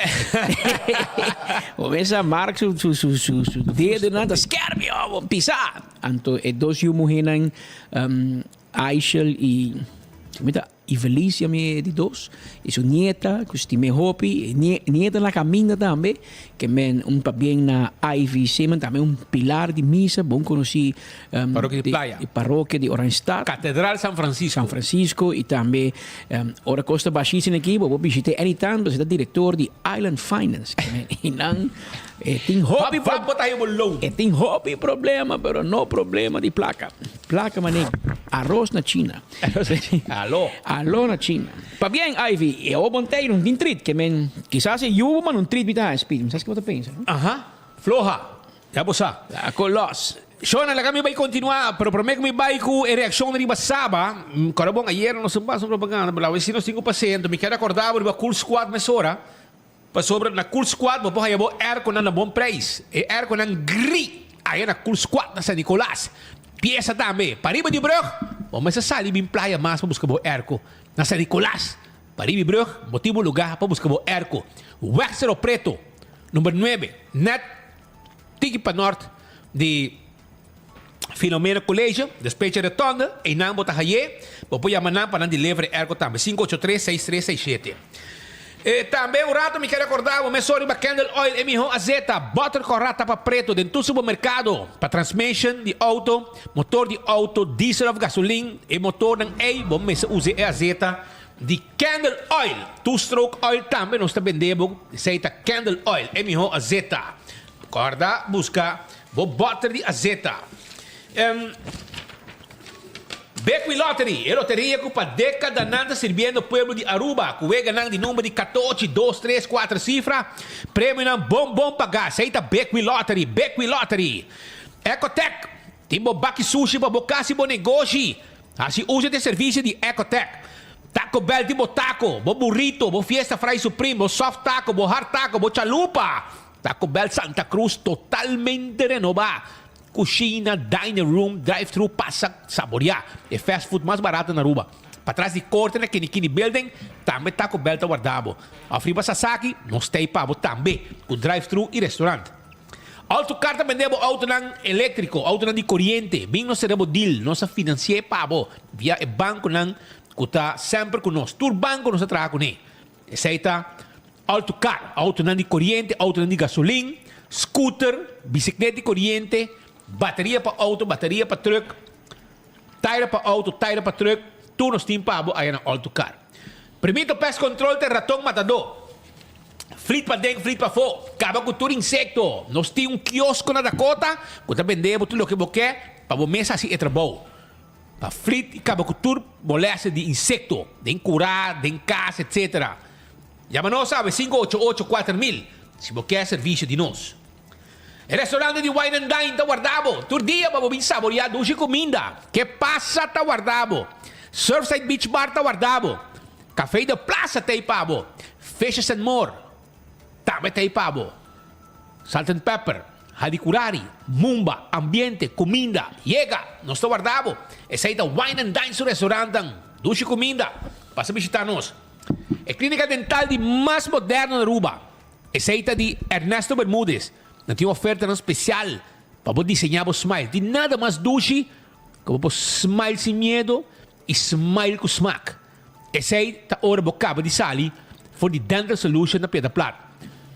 Bo mesa Mark su su su su su dedonan ta skerpi oh, bo pisa. Anto e dos yu muhénan um, Aishel i mi ta Ivelisse mi di dos i su nieta ku stim'é hopi, e nie nieta na kaminda tambe. Ke men un pabien na Ivy Seaman, tambe un pilar di misa, bon konosí Parokia di Playa. di parokia di Oranjestad. Katedral San Francisco. San Francisco i tambe ora kos ta bashis in aki bo por bishit'é anytime pasobra e ta direktor di Island Finance. Ke men i nan e tin hopi Wap wap bo ta haña bo loan. E tin hopi problema pero no problema di plaka. Plaka manera aros na China. Alo. Alo na China. Pabien Ivy, e awor bon tei un tin trit ke men kisas e yubo ma un trit mi ta haña speed. Mi sa kico bo ta pensa no? Aha. Floha. Ya bo sa. La ko los. Shona, laga mi bai continua, pero prome ku mi bai ku e reaccion riba Saba, kòrda bon ayer nos a basa un propaganda, pero awe si nos tin ku pas'é, enton mi kier acorda bo riba Cool Squad mesora, Pasobra na Cool Squad bo por haya bo airconan na bon prijs. E airconan gri aya na Cool Squad na San Nicolas. Pieza tambe. Pariba di brug bo mester sali bin playa mas pa buska bo airco. Na San Nicolas, pariba di brug bo tin bo lugar pa buska bo airco. Weg Cerro Preto, number nuebe, net tiki pa nort di Filomena College, despecha rotonde, einan bo ta haye. Bo por yama nan pa nan deliver e airco tambe, 583 6367. E tambe un rato mi ker recorda bo mesora riba Candle Oil e miho azeta, butter cora tapa preto den tur supermercado pa transmission di auto, motor di auto, diesel of gasolin, e motornan ey bo mester usa e azeta di Candle Oil. Two stroke oil tambe nos ta bende bo, esey ta Candle Oil, e miho azeta. Corda busca bo boter di azeta. Big Lottery, e loteria cu pa decadanan ta sirbiendo pueblo di Aruba cu weganan di number di catochi, dos, tres, cuater cifra, premionan bon bon paga. Esey ta Big Lottery, Big Lottery. Ecotec, tin bo baki sushi pa bo cas y bo negoshi. Haci uso di e servicio di Ecotec. Taco Bell tin bo taco, bo burrito, bo fiesta fry supreme, bo soft taco, bo hard taco, bo chalupa. Taco Bell Santa Cruz totalmente renoba. Cushina, dining room, drive thru pasa saborea e fast food mas barato na Aruba. Patras di corte na Kinikini Building tambe Taco Bell ta warda bo. Of riba Sasaki nos ta ei pa bo tambe cu drive thru y restaurant. Auto Car ta bende bo autonan electrico, autonan di coriente. Bin nos cera bo deal, nos ta financia pa bo via e banconan cu ta semper cu nos. Tur banco nos ta traha cune. Esey ta Auto car, autonan di coriente, autonan di gasolin, scooter, biciclet di coriente, bateria pa auto, bateria pa truck, taira pa auto, taira pa truck, tur nos tin pa bo aya na Auto Car. Primito pest control ta e raton matadó. Flit paden, flit pafó, caba cu tur insecto. Nos tin un kiosco na Dakota cu ta bende bo tur loke bo ke pa bo mes haci e trabou. Pa flit y caba cu tur molestia di insecto den cura, den cas, etc. Yama nos awe 588 4000 si bo kier servicio di nos. E restaurante di Wine and Dine ta warda bo tur dia pa bo bin saborea dushi cuminda. Ke pasa ta warda bo. Surfside Beach Bar ta warda bo. Café de Plaza ta ei pa bo. Fishes and More tambe ta ei pa bo. Salt and Pepper, Hadicurari, Mumba, Ambiente, Cuminda, Yega! Nos ta warda bo. Esei ta Wine and Dine su restaurantan. Dushi cuminda. Pasa bishita nos. E clínica dental di mas moderno na Aruba. Esei ta di Ernesto Bermudez. Nan tin ofertanan special pa bo diseña bo smile. Tin nada mas dushi cu bo por smile sin miedo y smile cu smaak. Esei ta ora bo caba di sali for di Dental Solution na Piedra Plat.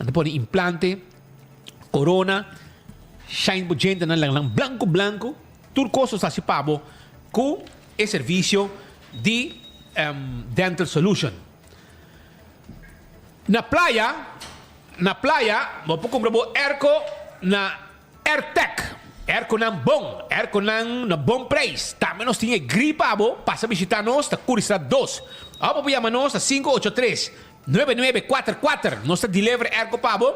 Nan ta pone implante, corona, shine bo djentenan lang lang blanco blanco. Tur cos nos ta haci pa bo cu e servicio di Dental Solution. Na playa, na playa bo por cumpra bo airco na Airtec. Airconan bon, airconan na bon prijs. Tambe nos tin e gri pa bo, pasa bishita nos ta Curistrat dos. Of bo por yama nos na 583 9944. Nos ta deliver airco pa bo,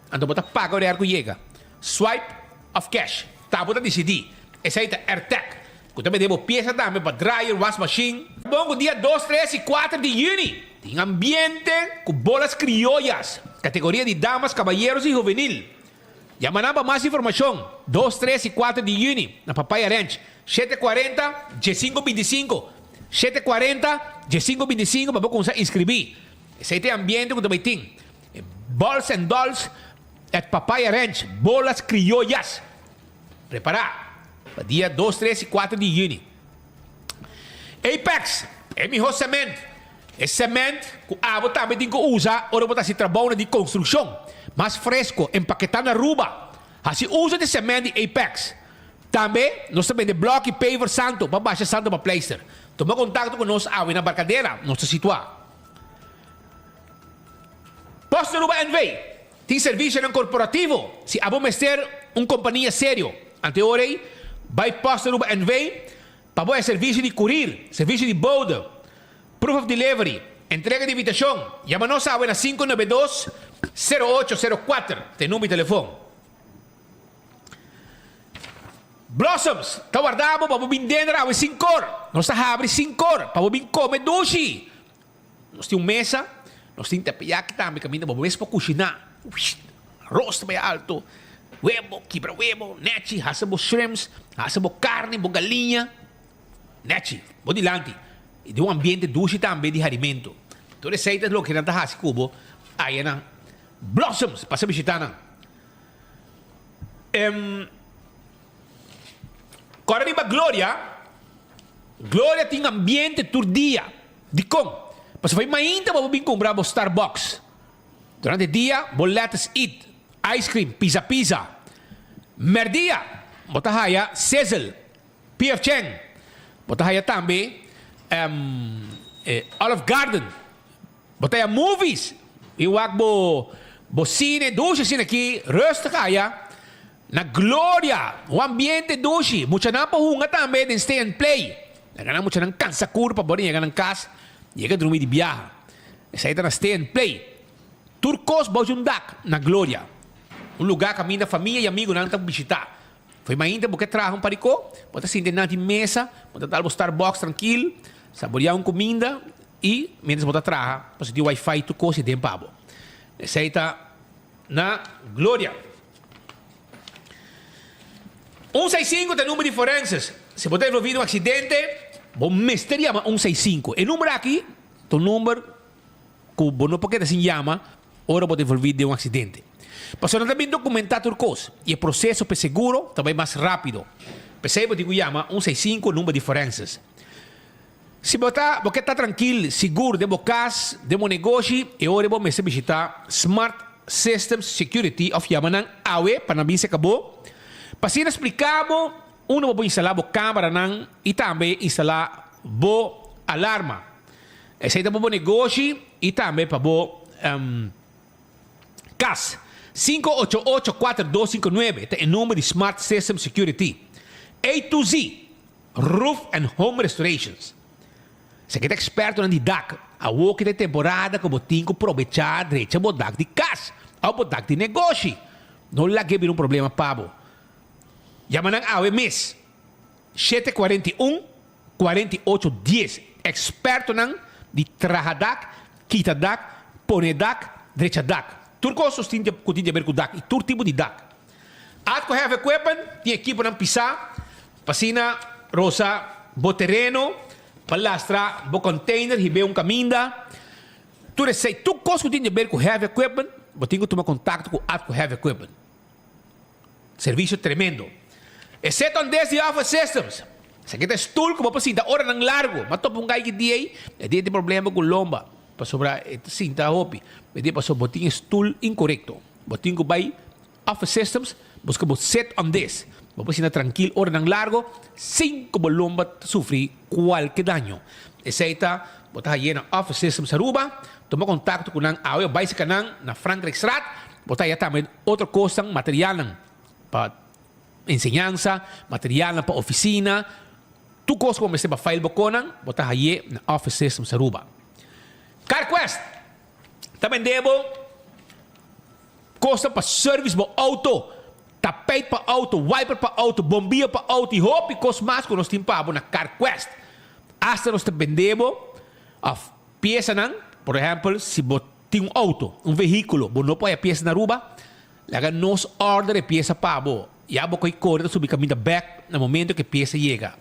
anto bo ta paga ora e airco yega. Swipe of cash, ta bo ta disidí. Esei ta Airtec, ku ta bende bo piesa tambe pa dryer, wasmachine. Bon ku dia dos, tres i kuater di yüni tin ambiente ku bolas krioyas, kategoria di damas, kabayeros i huvenil. Yama nan pa mas informashon, dos, tres i kuater di yüni na Papaya Ranch, 740 1525, 740 1525 pa bo kumsa inskribí. Esei ta e ambiente ku ta bai tin. E Balls and Dolls at Papaya Ranch, Bolas Criollas. Prepará pa dia dos, tres i kuater di yüni. Apex, e mihó sement. E sement ku abo tambe tin ku usa ora bo ta hasi trabounan di konstrukshon. Mas fresko, empaketá na Aruba. Hasi uso di sement di Apex. Tambe nos ta bende blòk i paver santo pa basha santo pa pleister. Tuma kontakto ku nos awe na Barcadera nos ta situá. Post Aruba NV. Tin servisionan korporativo. Si abo mester un kompania serio, ante ora ei bai Post Aruba NV. Pa bo e servisio di kurir, servisio di bode, proof of delivery, entrega di invitashon, yama nos awe na 592 0804 ta e number di telefon. Blossoms ta warda bo pa bo bin denter awe sinkor. Nos ta habri sinkor pa bo bin kome dushi. Nos tin un mesa, nos tin tepeyaki tambe kaminda bo mes por kushiná. Ros ta bai alto, webo, kibra webo, nechi, hasa bo shrimps, hasa bo karni, bo galiña, nechi, bo dilanti. I den un ambiente dushi tambe di harimentu. Tur esei ta loke nan ta hasi ku bo aya na Blossoms. Pasa bishita nan. Kòrda riba Gloria. Gloria tin ambiente tur dia. Dikon? Pasobra e mainta bo por bin kumpra bo Starbucks. Durante dia bo Lettuce Eat, ice cream, pizza pizza. Merdia bo ta haya Sizzle, PF Chang. Bo ta haya tambe Olive Garden. Bo ta haya movies. I wak bo bo cine dushi asina aki rustig haya na Gloria. Un ambiente dushi. Muchanan por hunga tambe den Stay and Play. Laga nan muchanan kansa kurpa bo yega nan kas, yega drumi di biaha. Esei ta na Stay and Play. Tur kos bou di un dak na Gloria. Un lugá kaminda famia i amigunan ta bishitá. Fo'i mainta bo ke traha un parikó, bo ta sinta nan di mesa, bo ta dal bo Starbucks trankil, saboriá un kuminda i miéntras bo ta traha, bo sinti wifi tur kos i den pa bo. Esei ta na Gloria. Un seis sinku ta e number di forenses. Si bo ta envolví den un aksidente, bo mester yama un seis sinku. E number aki ta un number ku bo no por keda sin yama ora bo ta envolví den un aksidente. Pasobra nan ta bin dokumentá tur kos i e proseso pa e seguro ta bai mas rápido. P'esei bo tin ku yama un seis sinku, number di forenses. Si bo ta bo ke ta trankil, sigur den bo kas, den bo negoshi, e ora bo mester bishita Smart Systems Security òf yama nan awe pa nan bin seka bo pa asina splika bo unda bo por instalá bo kameranan i tambe instalá bo alarma. Esei ta pa bo negoshi i tambe pa bo kas. 588 4259 ta e number di Smart Systems Security. A to Z. Roof and Home Restorations. Esaki ta expertonan di dak. Awor ki ta e temporada ku bo tin ku probechá drecha bo dak di kas òf bo dak di negoshi. No lag'é bira un problema pa bo. Yama nan awe mes, 741 48 10. Expertonan di traha dak, kita dak, pone dak, drecha dak. Tur kos ku tin di haber ku dak i tur tipo di dak. Atco Heavy Equipment tin ekiponan pisá pa asina rosa bo tereno, pa lastra bo container hib'é un kaminda. Tur esei, tur kos ku tin di ber ku heavy equipment, bo tin ku tuma kontakto ku Atco Heavy Equipment. Servisio tremendo. E set on desk di Office Systems. Esaki ta e stul ku bo por sinta oranan largu. M'a topa un gai ki dia ei, e dia tin problema ku lomba, pasobra e ta sinta hopi. E dia pasobra bo tin e stul inkorekto. Bo tin ku bai Office Systems, buska bo set on this. Bo por sinta trankil oranan largo sin ku bo lomba ta sufri kualke daño. Esei ta bo ta haye na Office Systems Aruba. Tuma kontakto ku nan awe o bai seka nan na Frankrijkstraat. Bo ta haya tambe otro kosnan, materialnan pa enseñansa, materialnan pa ofisina. Tur kos ku bo mester pa fail bo konan, bo ta haye na Office Systems Aruba. CarQuest ta bende bo. Kosnan pa service bo auto, tapijt pa auto, wiper pa auto, bombilla pa auto y hopi kos mas ku nos tin pa bo na CarQuest. Asta nos ta bende bo of piesanan, por ehempel si bo tin un auto, un vehiculo, bo no por haya piesa na Aruba, laga nos order e piesa pa bo. Ya bo koy kore ta subi kaminda bek na momento ku e piesa yega.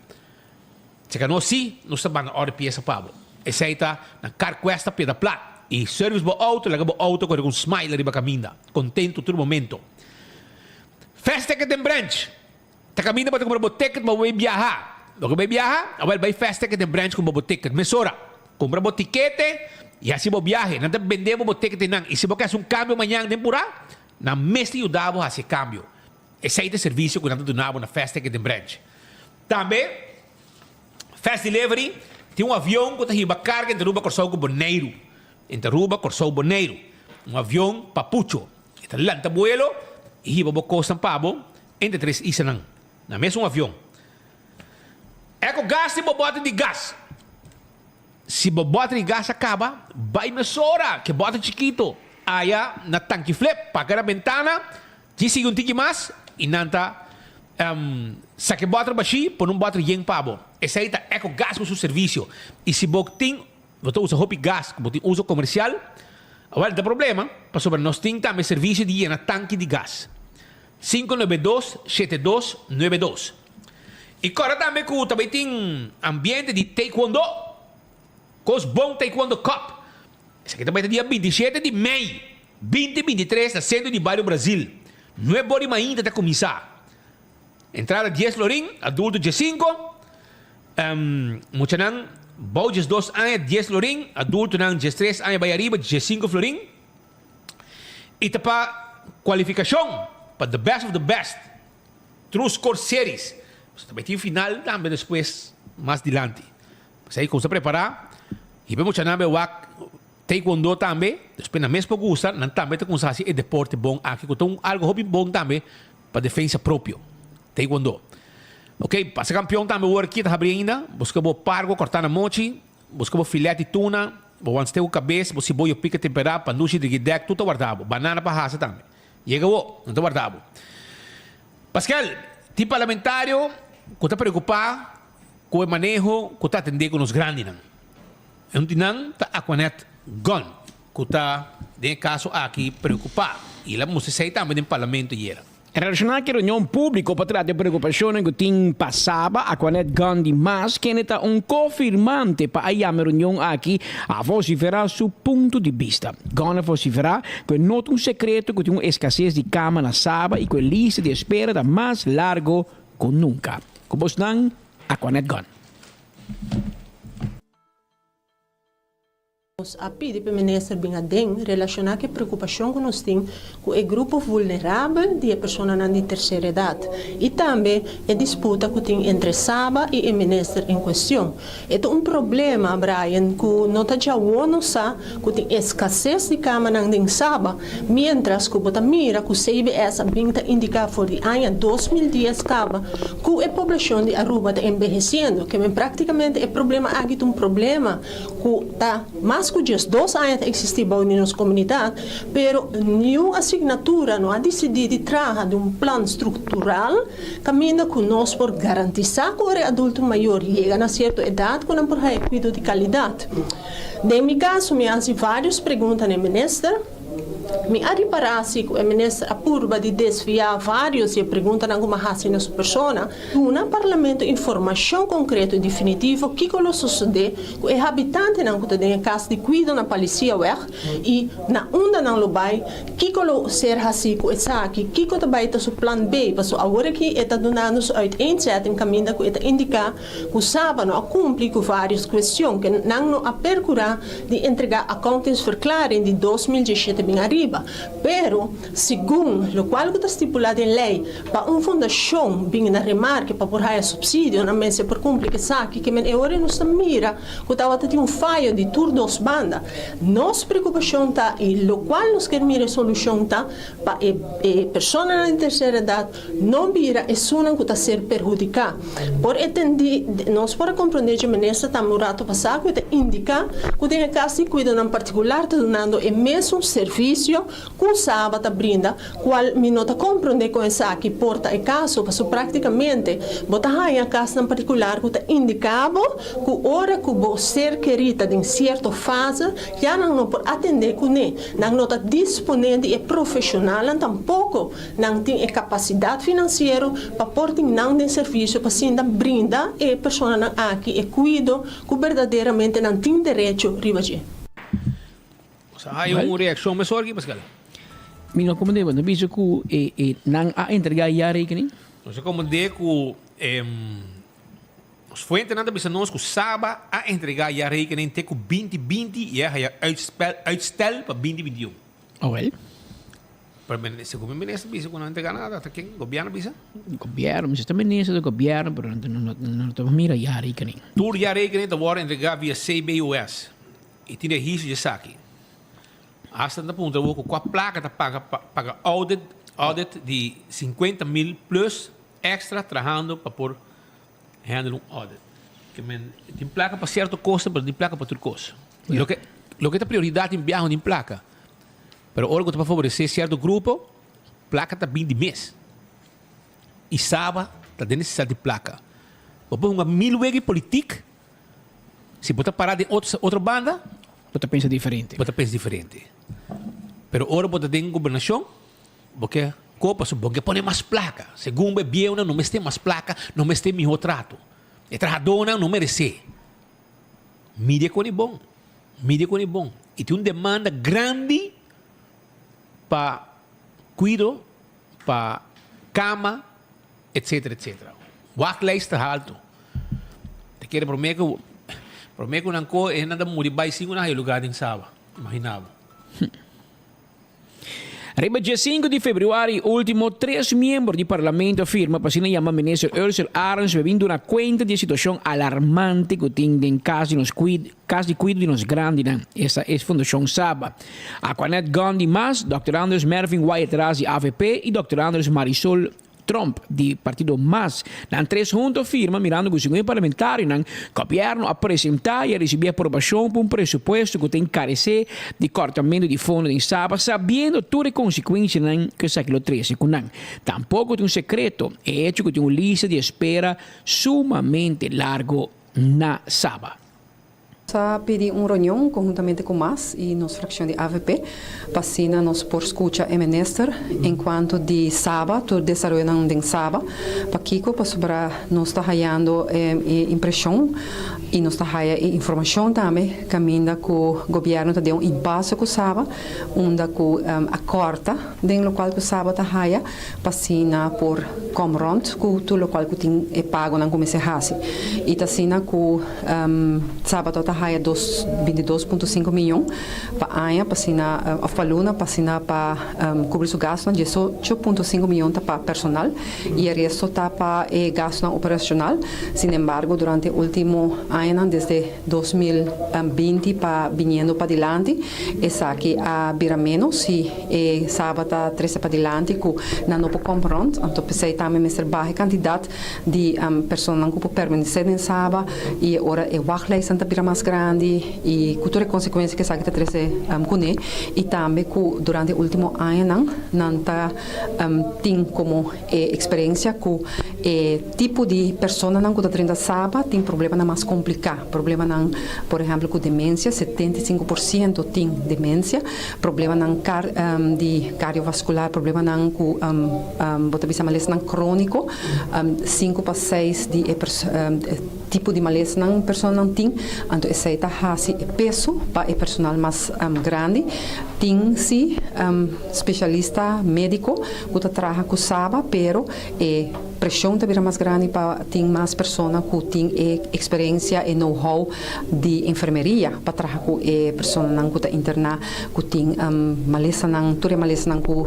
Seka nos si, nos ta banda orde piesa pa bo. Esei ta na CarQuest ta pieda plat y service bo auto laga bo auto kore ku un smile riba kaminda, contento tur momento. Fast Ticket den Branch ta kaminda bo ta kumpra bo ticket pa bo bay biaha. Bo ke bay biaha? Awel bay Fast Ticket den Branch kumpra bo ticket mesora. Kumpra bo tikete y hasi bo biahe. Nan ta bende bo bo ticketnan y si bo ke hasi un kambio mañan den pura, nan mes ta yuda bo hasi e kambio. Esei ta e servisio ku nan ta duna bo na Fast Ticket den Branch. Tambe, Fast Delivery tin un avion ku ta hiba karga entre Aruba, Kòrsou ku Boneiru. Entre Aruba, Kòrsou, Boneiru. Un avion papucho. E ta lanta buelo i hiba bo kosnan pa bo entre tres islanan na mesun avion. Eco Gas tin bo bòter di gas. Si bo bòter di gas a kaba, bai mesora ku e bòter chikito aya na tanki flip, paka na bentana. Dje sigui un tiki mas i nan ta saka e bòter bashí, pone un bòter yen pa bo. Esei ta Ecogas ku su servisio. I si bo tin, bo ta usa hopi gas ku bo tin uso komersial, awel ta problema, pasobra nos tin tambe servisio di yena tanki di gas. 592 7292. I kòrda tambe ku ta bai tin ambiente di taekwondo. Kos Bon Taekwondo Cup. Esaki ta bai ta dia 27 di mei 2023 na Centro di Bario Brazil. Nuebe ora di mainta ta cuminsa. Entrada dies florin, adulto diescinco. Muchanan bou diesdos aña dies florin, adultonan diestres aña bai ariba diescinco florin. Y ta pa cualificacion pa The Best of the Best True Score Series. Ta bai tin final tambe despues mas dilanti. P'esei ku sa prepará, hiba e muchanan bai wak taekwondo tambe, despues nan mes por gusta, nan tambe ta kuminsá hasi e deporte bon aki ku ta un algu hopi bon tambe pa defensa propio, taekwondo. Ok, Pasa Campeon tambe wor aki ta habri ainda. Buska bo pargo kortá na mochi, buska bo filet di tuna, bo wanste ku kabes, bo siboyo pika temperá, pandushi drigidèk, tur ta warda bo. Banana pa hasa tambe. Yega wo, nan ta warda bo. Paskel, tin parlamentario ku ta preokupá ku e maneho ku ta atendé ku nos grandinan. E un di nan ta Aquanet Gunn, ku ta den e kaso aki preokupá i el a mustra esei tambe den parlamento ayera. Relashoná ku e reunion públiko pa trata e preokupashonnan ku tin pa Saba, Aquanet Gunn di mas, kende ta un ko-firmante pa a yama e reunion aki, a vosiferá su punto di bista. Gunn a vosiferá ku e no ta un sekreto ku tin un eskases di kama na Saba i ku e lista di espera ta mas largo ku nunka. Ku bosnan, Aquanet Gunn. Nos a pidi p'e minister bin aden relashoná ku e preokupashon ku nos tin ku e grupo vulnerabel di e personanan di terser edat i tambe e disputa ku tin entre Saba i e minister en kuestion. E ta un problema, Brian, ku no ta djawo nos sa ku tin eskases di kamanan den Saba, miéntras ku bo ta mira ku CBS a bin ta indiká for di aña 2010 kaba ku e poblashon di Aruba ta enbehesiendo. Ke men praktikamente e problema aki ta un problema ku ta mas ku 12 aña ta eksistí bou di nos komunidat, pero niun asignatura no a disidí di traha di un plan struktural kaminda ku nos por garantisá ku ora e adulto mayor yega na sierto edat ku nan por haña kuido di kalidat. Den mi kaso mi a hasi vários pregunta na e minister. Mi a ripará si ku e minister a purba di desviá vários di e preguntanan ku mi a hasi na su persona. Duna Parlamento informashon konkreto i definitivo kiko lo sosodé ku e habitantenan ku ta den e kas di kuido na Palisiaweg i na unda nan lo bai, kiko lo ser hasí ku esaki, kiko ta bai ta su plan B, paso awor aki e ta dunando su uiteenzetting kaminda ku e ta indiká ku Saba no a kumpli ku vários kuestion ke nan no a perkurá di entregá accountingsverklaring di 2017 bin ariba. Pero, segun lokual ku ta stipulá den lei, pa un fundashon bin na remarke pa por haya supsidio, nan mester por kumpli ku esaki. Ke men e ora nos ta mira ku tabata tin un fayo di tur dos banda. Nos preokupashon ta i lokual nos ker mira e solushon ta pa e e personanan di tersera edat no bira esunnan ku ta ser perhudiká. Por etendí, nos por a komprondé dje minister tambe un rato pasá ku e ta indiká ku den e kas di kuidonan partikular ta dunando e mesun servisio ku Saba ta brinda, kual mi no ta komprondé kon esaki por ta e kaso, pasobra praktikamente bo ta haña kasnan partikular ku ta indiká bo ku ora ku bo ser kerí ta den sierto fase ya nan no por atendé kuné, nan no ta disponé di e profeshonalnan tampoko. Nan tin e kapasidat finansiero pa por tin nan den servisio pa sinta brinda e personanan aki e kuido ku berdaderamente nan tin derecho riba dje. Nos a haya un reakshon mesor aki, Pascal. Mi no komprendé, bo ta bisa ku e e nan a entregá jaarrekening? Nos a komprendé ku nos fuentenan ta bisa nos ku Saba a entregá jaarrekening te ku binti binti i a haya uitstel pa binti 21. Awel. Pero segun mi minister bisa ku no entrega nada, ta ken? Gobierno bisa? Gobierno, mi ta minister di gobierno, pero no no ta mira jaarrekening. Tur jaarrekening ta wòrdu entregá via CBOS i tin registro di esaki. Hasta nan ta puntra bo ku kua plaka ta paga pa paga audit audit di sinkuenta mil plus extra trahando pa por handle un audit. Ke men tin plaka pa sierto kosnan pero no tin plaka pa tur kos. Loke loke ta prioridat tin biaha no tin plaka. Pero ora ku ta pa favoresé sierto grupo, plaka ta bin di mes. I Saba ta den nesesidat di plaka. Bo por hunga mil wega di politik, si bo ta pará den otro otro banda, Bo ta pensa diferente. Bo ta pensa diferente. Pero ora bo ta den gobernashon, bo ke kopa pasobra bo ke pone mas plaka. Segun bo e bieunan no mester mas plaka, no mester mihó trato. E trahadónan no meresé. Midi kon e bon. Midi kon e bon. I tin un demanda grandi pa kuido, pa kama, etsetera, etsetera. Wachtlijst ta haltu. Ta kere prome ku prome ku nan ko e nan ta muri bai sin ku nan haya lugar den Saba. Imagina bo. Riba dje sinku di februari ultimo, tres miembro di Parlamento a firma pa asina yama Minister Ursell Arends pa bin duna kuenta di e situashon alarmante ku tin den kas di nos kas di kuido di nos grandinan, esta e Fundashon Saba. Aquanet Gunn di mas, Dòkter Anders Mervin Wyatt-Ras di avp i Dòkter Anders Marisol. Tromp di partido mas. Nan tres hunto a firma mirando ku segun e parlamentarionan, gobièrnu a presentá i a risibí aprobashon pa un presupuesto ku ta enkaresé di kòrtamentu di fondo den Saba sabiendo tur e konsekuensianan ku esaki lo trese ku nan. Tampoko ta un sekreto e hecho ku tin un lista di espera sumamente largo na Saba. Nos a pidi un reunion conhuntamente cu mas y nos fraccion di avp pa asina nos por scucha e minister en cuanto di Saba, tur desaroyonan den Saba. Pakico? Pasobra nos ta hayando e impresion y nos ta haya e informacion tambe caminda cu gobierno ta den un impasse cu Saba, unda cu a corta den locual cu Saba ta haya pa asina por kom rond ku tur lokual ku tin e pagonan ku mester hasi. I ta asina ku Sabato ta haya dos bintidos punto sinku miyon pa aña pa asina òf pa luna pa asina pa kubri su gastunan, diesocho punto sinku miyon ta pa personal i e resto ta pa e gastunan operashonal. Sinembargo durante e ultimo añanan desde 2020 pa biniendo padilanti esaki a bira ménos i E Saba ta trese padilanti ku nan no por kom rond, anto p'esei tambe mester baha e kantidat di personanan ku por permanesé den Saba i e ora e wachtlijstnan ta bira mas grandi i ku tur e konsekuensia ku esaki ta trese kuné i tambe ku durante e último añanan nan ta tin komo e eksperensia ku e tipo di personanan ku ta drenta Saba tin problemanan mas kompliká, problemanan por ehèmpel ku demensia, 75% tin demensia. Problemanan kar di kardiovaskular, problemanan ku bo ta bisa malesanan króniko, sinku pa seis di e tipo di malesanan personanan tin, anto esei ta hasi e peso pa e personal mas grandi. Tin si spesialista médiko ku ta traha ku Saba, pero e preshon ta bira mas grandi pa tin mas persona ku tin e eksperensia, e know how di enfermeria pa traha ku e personanan ku ta interná ku tin malesanan, tur e malesanan ku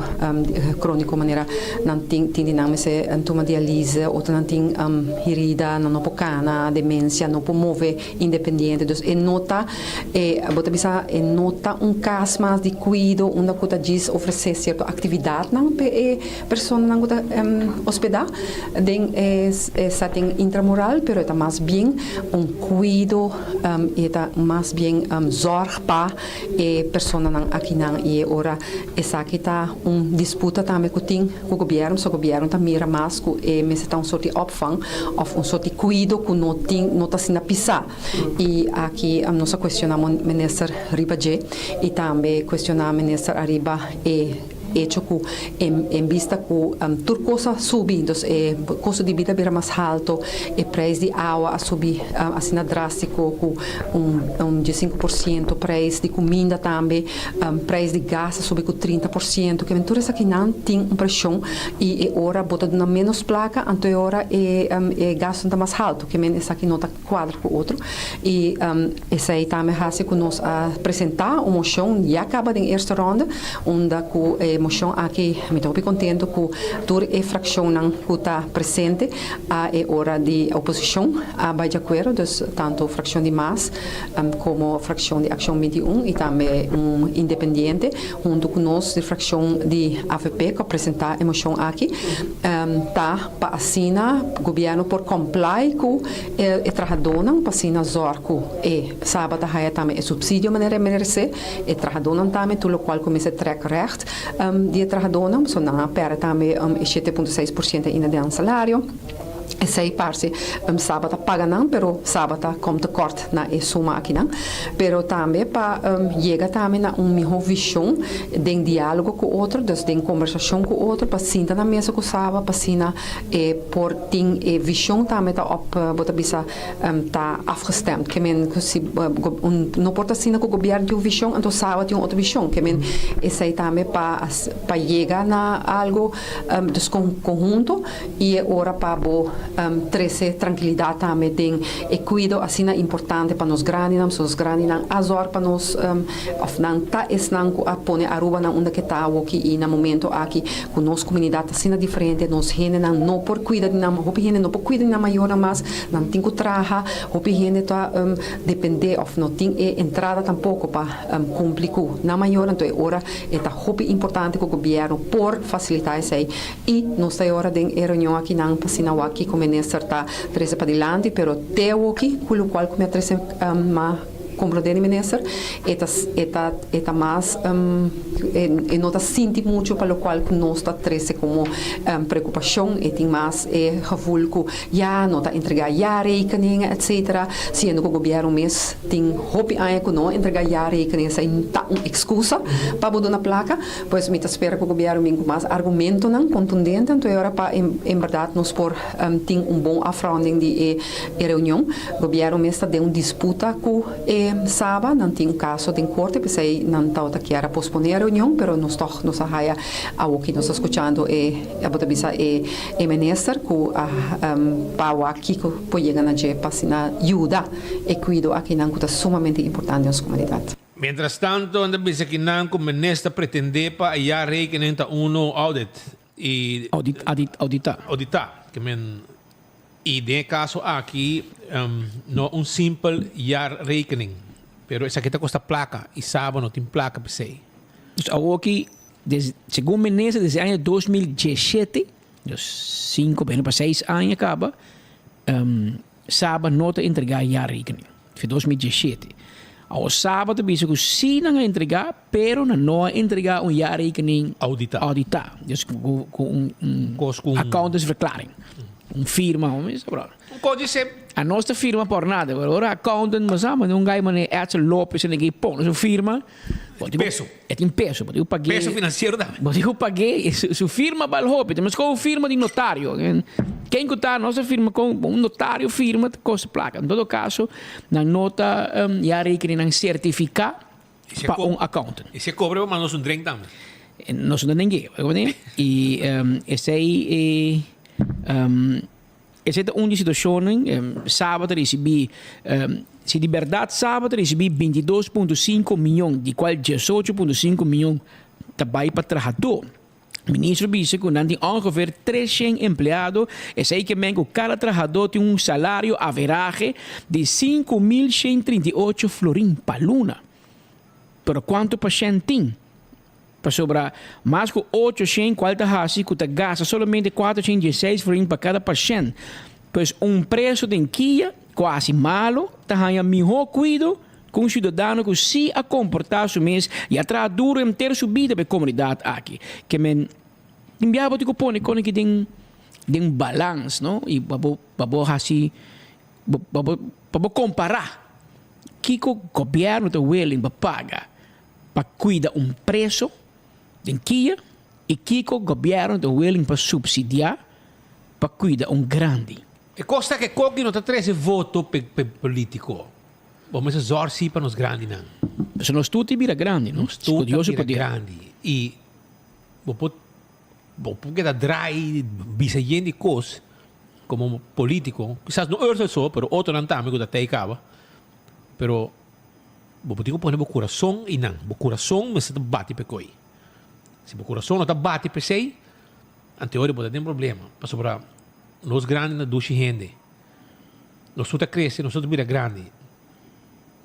króniko manera nan tin, tin di nan mester tuma dialise, otronan tin herida, nan no por kana, demensia, no por move independiente. Dus e no ta e bo ta bisa e no ta un kas mas di kuido unda ku ta djis ofresé sierto aktividatnan pa e Personanan ku ta hospedá den e setting intramural, pero e ta mas bien un kuido i e ta mas bien zòrg pa e personanan akinan. I e ora esaki ta un disputa tambe ku tin ku gobièrnu, pasobra gobièrnu ta mira mas ku e mester ta un sort di opvang òf un sort di kuido ku no tin, no ta asina pisá. I aki nos a kuestioná minister riba dje i tambe kuestioná minister ariba e. Hecho cu en bista cu tur cos a subi, entonces e costo di bida a bira mas halto, e prijs di awa a subi asina drastico cu un 15%, prijs di cuminda tambe, prijs di gas a subi cu 30%, kimen tur esakinan tin un presion y e ora bo ta duna menos placa anto e ora e gastonan ta mas halto, kimen esaki no ta cuadra cu otro y esey tambe haci cu nos a presenta un mocion ya caba den eerste ronde unda cu e mocion aki mi ta hopi contento cu tur e fraccionnan cu ta presente a e ora di oposicion a bay di acuerdo, dus tanto fraccion di mas como fraccion di Accion 21 y tambe un independiente hunto cu nos di fraccion di avp cu a presenta e mocion aki ta pa asina gobierno por comply cu E trahadónan pa asina zòrg ku e Saba ta haya tambe e supsidio manera e meresé. E trahadónan tambe tur lokual ku mester trèk règt di e trahadónan, pasobra nan a pèrdè tambe e 7.6% ainda den nan salario. Esei parse Saba ta paga nan, pero Saba ta kòm tekòrt na e suma akinan. Pero tambe pa yega tambe na un mihó vishon den diálogo ku otro, dus den kombersashon ku otro, pa sinta na mesa ku Saba pa asina E por tin e vision tambe ta op bo ta bisa ta afgestemd. Ke men ku si un no por ta asina ku gobierno tin un vision anto Saba tin un otro vision. Ke men esei tambe pa pa yega na algo dus conhunto y e ora pa bo. trese trankilidat tambe den e kuido asina importante pa nos grandinan, pasobra nos grandinan a zòrg pa nos òf nan ta esnan ku a pone Aruba na unda ke ta awoki i na momento aki ku nos komunidat ta asina diferente, nos hendenan no por kuida di nan, hopi hende no por kuida di nan mayornan mas, nan tin ku traha, hopi hende ta dependé òf no tin e entrada tampoko pa kumpli ku nan mayornan, anto e ora e ta hopi importante ku gobièrnu por fasilitá esei i nos ta e ora den e reunion akinan pa asina wak kiko minister ta trese padilanti, pero te awoki ku lokual ku mi a trese ma komprondé di minister e ta e ta e ta mas e no ta sinti muchu pa lokual ku nos ta trese komo preokupashon, e tin mas e gevoel ku ya no ta entregá jaarrekeningen etcetera, siendo ku gobièrnu mes tin hopi aña ku no a entregá jaarrekeningen esei ta un ekskusa pa bo duna plaka, pues mi ta spera ku gobièrnu bin ku mas argumentonan kontundente anto e ora pa en bèrdat nos por tin un bon afronding di e E reunion, Gobierno mes ta den un disputa cu e Saba, nan tin un caso den corte, p'esey nan tabata kier a pospone e reunion, pero nos toch nos a haya awoki nos ta scuchando e, bo ta bisa e e minister cu a pa wak kico por yega na dje pa asina yuda e cuido akinan cu ta sumamente importante den nos comunidad. Mientras tanto, nan ta bisa kinan cu minister pretende pa e jaarrekening ta uno audit y. Audit, audit, audita. Audita, ke men I den e kaso aki no un simpel jaarrekening, pero esaki ta kosta plaka i Saba no tin plaka p'esei. Dus awoki, segun minister desde aña 2017, dus sinku bini pa seis aña kaba, Saba no ta entrega jaarrekening. Fi 2017. Awo Saba ta bisa ku si nan a entrega, pero nan no a entrega un jaarrekening Audita. audita. Dus ku ku un un Kos ku un- accountantsverklaring. Un firma, hoe is dat bro? Un kos di se. A nos ta firma por nada, pero ora accountant bo sa, un guy mane Edsel Lopez en e pone su firma. E tin peso. E tin peso, bo tin ku pag'é. Peso finansiero tambe. Bo tin ku pag'é, su firma bal hopi, ta meskos un firma di notario. Ken ku ta nos a firma kon un notario firma ta kosta plaka. En todo kaso nan no ta ya rekenen nan sertifiká pa un accountant. I si e kobre bo manda nos un drink tambe. Nos no ta den ge, i esei e. Esei ta un di situashonnan. Saba ta risibí, si di bèrdat Saba ta risibí bintidos punto sinku mion, di kual diesocho punto sinku mion ta bai pa trahadó. Ministro bisa ku nan tin ongeveer treshen empleado, esei ke men ku kada trahadó tin un salario averahe di 5138 florin pa luna. Pero kuantu pashènt tin? Pasobra mas ku 800 kual ta hasi ku ta gasta solamente 416 florin pa kada pashènt. Pues un preso den kia ku a hasi malu ta haña mihó kuido ku un siudadano ku sí a komportá su mes i a traha duru henter su bida pa e komunidat aki. Ke men tin biaha bo tin ku pone kos aki den den balans no i pa bo pa bo hasi pa bo pa bo kompará kiko gobièrnu ta willing pa paga pa cuida un preso den kia y kico gobierno ta willing pa subsidia pa cuida un grandi. E cos ta ke koki no ta trece voto p'e politico. Bo mester zorg si pa nos grandinan. Pasobra nos tur ta bira grandi, no? Nos tur ta bira grandi y bo por bo por keda draai bisa yen di cos como politico, kisas no Ursel so pero otronan tambe cu ta tey caba, pero. Bo por tin ku pone bo kurason einan. Bo kurason mester ta bati pa e koi. Si bo kurason no ta bati pa esei, anteori bo ta den problema. Pasobra nos grandi na dushi hende. Nos tur ta krese, nos tur ta bira grandi.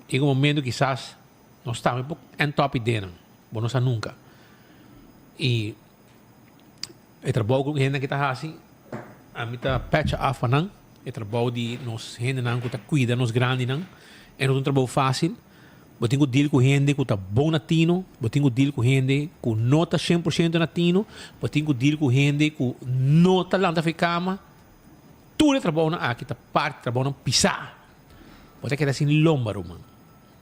Yega un momento kisas nos tambe por end up ideanan. Bo no sa nunka. I e trabou ku hendenan ki ta hasi, ami ta pècha af pa nan. E trabou di nos hendenan ku ta kuida nos grandinan e no ta un trabou fásil. Bo tin ku deal ku hende ku ta bon na tino, bo tin ku deal ku hende ku no ta shen por shento na tino, bo tin ku deal ku hende ku no ta lanta for e kama. Tur e trabounan aki ta parti trabounan pisá. Bo ta keda sin lomba, ruman.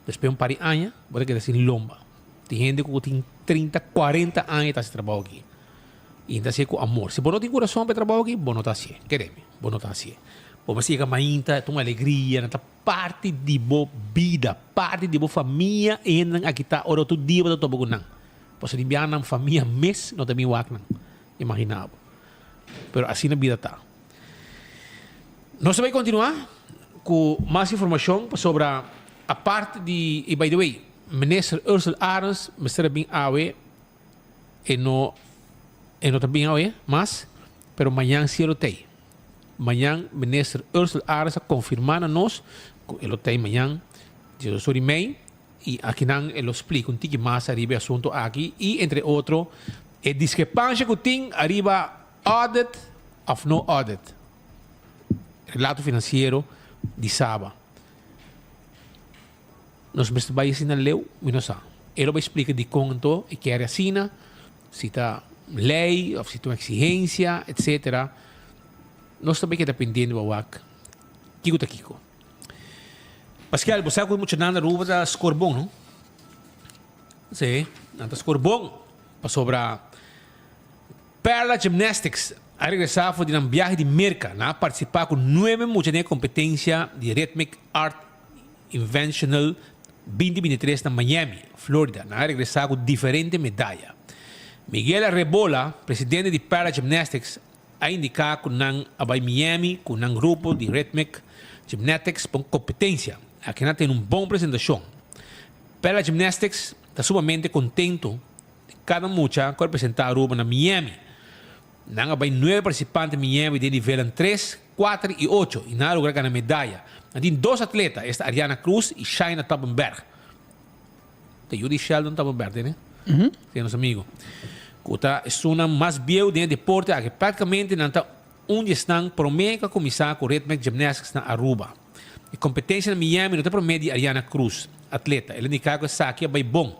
Despues un par di aña bo ta keda sin lomba. Tin hende ku tin trinta, kuarenta aña ta hasi trabou aki. I ta hasié ku amor. Si bo no tin kurason pa e trabou aki, bo no ta hasié. Kere mi, bo no ta hasié. Bo mester yega mainta, ta un alegria, nan ta parti di bo bida, parti di bo famia, e hendenan aki ta ora tur dia bo ta topa ku nan. Pasobra di biaha nan famia mes no ta bin wak nan. Imaginá bo. Pero asina bida ta. Nos ta bai kontinuá ku mas informashon pasobra apart di, i by the way, Minister Ursell Arends mester a bin awe, e no e no ta bin awe mas, pero mañan si e lo t'ei. Mañan Minister Ursell Arends a konfirmá na nos ku e lo t'ei mañan diesdos ora i mei i akinan e lo splika un tiki mas ariba e asunto aki i entre otro e diskrepansha ku tin ariba audit òf no audit. Relato financiero di Saba. Nos mester bai asina leu? Mi no sa. E lo bai splica dicon anto e kere asina, si ta ley of si ta un exigencia, etcetera. Nos ta bai keda pendiente pa wak kico ta kico. Pascal, bo sa cu e muchanan na Aruba ta score bon, no? Si, nan ta score bon pasobra. Perla Gymnastics a regresá for di nan biahe di Merka. Nan a partisipá ku nuebe mucha den e kompetensia di Rhythmic Art Inventional 2023 na Miami, Florida. Nan a regresá ku diferente medaya. Miguel Arrebola, presidente di Perla Gymnastics, a indiká ku nan a bai Miami ku nan grupo di Rhythmic Gymnatics pa un kompetensia. Aki nan a tene un bon presentashon. Perla Gymnastics ta sumamente kontentu Di kada mucha ku a representá Aruba na Miami. Nan a bai nuebe partisipante Miami den nivelnan tres, kuater i ocho i nan a logra gana medaya. Nan tin dos atleta, esta Ariana Cruz i Shaina Toppenberg. Ta yu di Sheldon Toppenberg, tene? Si, nos amigo. Ku ta esunnan mas bieu den e deporte aki. Praktikamente nan ta un di esnan promé ku a kuminsá ku Rhythmic Gymnastics na Aruba. E kompetensia na Miami no ta promé di Ariana Cruz, atleta. El a indiká ku esaki a bai bon.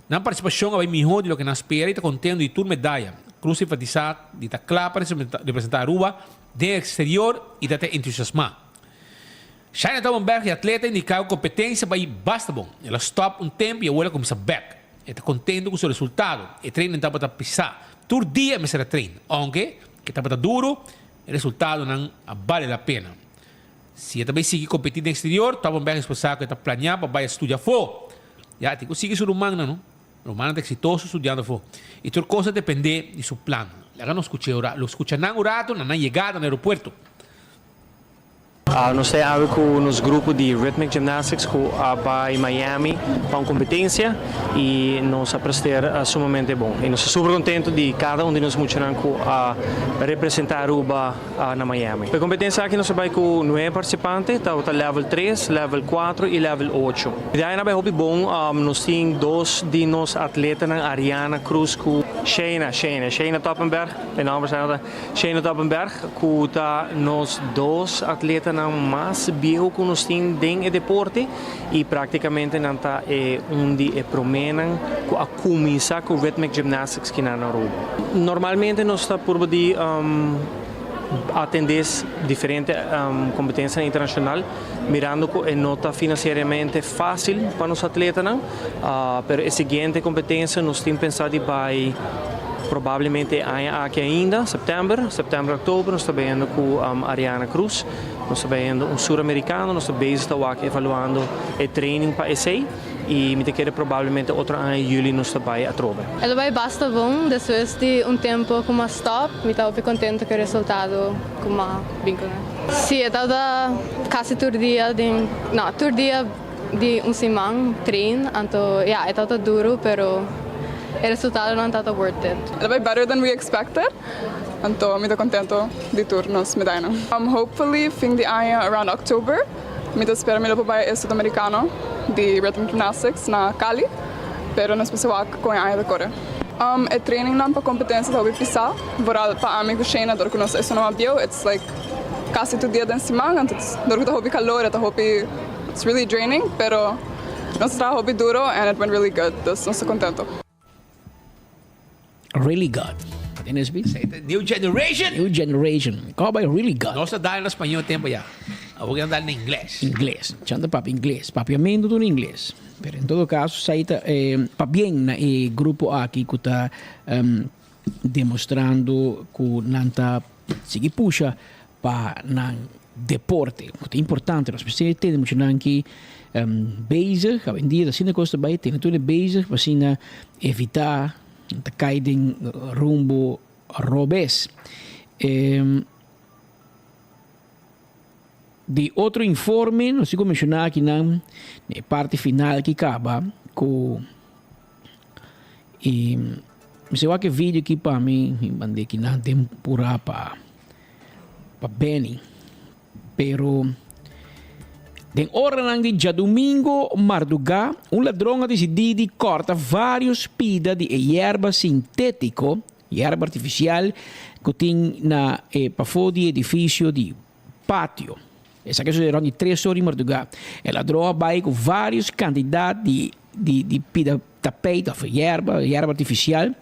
Nan partisipashon a bai mihó di loke nan spera i ta kontentu di tur medaya. Cruz a enfatisá di ta kla pa representá Aruba den e eksterior i ta ta entusiasmá. Shaina Taubenberg, e atleta, a indiká ku kompetensia bai basta bon. El a stòp un tempu i awor el a kuminsá bèk. E ta kontentu ku su resultado. E training tabata pisá. Tur dia mester a train. Ounke e tabata duru, e resultadonan a bale la pena. Si e ta bai sigui kompetí den eksterior, Taubenberg a ekspresá ku e ta planiá pa bai a studia afó. Ya, e tin ku sigui su rumannan, no? Rumannan ta eksitoso studiando afó. I tur kos ta dependé di su plan. Laga nos skuch'é ora. Lo skucha nan un ratu na nan yegada na aeropuerto. Nos ta awe ku nos grupo di Rhythmic Gymnastics ku a bai Miami pa un kompetensia i nos a prester sumamente bon. I nos ta super kontentu di kada un di nos muchanan ku a representá Aruba na Miami. Pa e kompetensia aki nos a bai ku nuebe partisipante, tabata level tres, level kuatro i level ocho. Di aña a bai hopi bon, nos tin dos di nos atletanan Ariana Cruz ku Shayna, Shayna, Shayna Toppenberg, e nòmber sa ta Shayna Toppenberg ku ta nos dos atletanan mas biehu ku nos tin den e deporte i praktikamente nan ta e un di e proménan ku a kuminsá ku Rhythmic Gymnastics kinan na Aruba. Normalmente nos ta purba di atendé diferente kompetensianan internashonal mirando ku e no ta finansieriamente fásil pa nos atletanan, pero e siguiente kompetensia nos tin pensá di bai probablemente e aña aki ainda, sèptèmber, sèptèmber, òktober, nos ta bayendo ku Ariana Cruz, nos ta bayendo un suramerikano, nos ta bezig ta wak evaluando e training pa esei. I mi ta kere probablemente otro aña juli nos ta bai atrobe. El a bai basta bon despues di un tempo ku m'a stop. Mi ta hopi contento ku e resultado ku m'a bin ku nan. Si, e tabata casi tur dia den, no, tur dia di un siman train, anto ya, e tabata duro pero e resultadonan tabata worth it. El a bai better than we expected, anto mi ta contento di tur nos medayanan. Hopefully fin di aña around October. Mi ta spera mi lo por bai e Sudamericano di Rhythm Gymnastics na Cali, pero nos mester wak kon e aña ta kore. E trainingnan pa kompetensia ta hopi pisá, vooral pa ami ku Shayna dor ku nos esnan mas bieu, it's like kasi tur dia den siman, anto dor ku ta hopi kalor e ta hopi, it's really draining, pero nos a traha hopi duro and it went really good, dus nos ta kontento. Really God. NSB? New generation. New generation. Call by really God. Nos a dal na spañol tempo ya. Awor ke dal na ingles. Ingles. Chanta papia ingles. Papiamento tur ingles. Pero en todo caso, sa ta eh, pabien na e grupo aki ku ta um, demostrando ku nan ta sigui pusha pa nan deporte. Ku ta importante. Nos mester tene mucho nan ki um, bezig. Awendia ta asina kos ta bai. Tene tur bezig pa asina evita ta kai den rumbo robes. Di otro informe nos tin ku menshoná akinan na e parti final ki kaba ku e mi wak e video aki pa mi mi mand'é kinan den purá pa pa Benny pero den oranan di djadumingo mardugá un ladron a disidí di kòrta vários pida di e yerba sintétiko yerba artifisial ku tin na e pafó di edifisio di patio. Esaki a sucede rond di tres or di mardugá. E ladron a bai cu varios cantidad di di di pida tapijt of yerba, yerba artificial,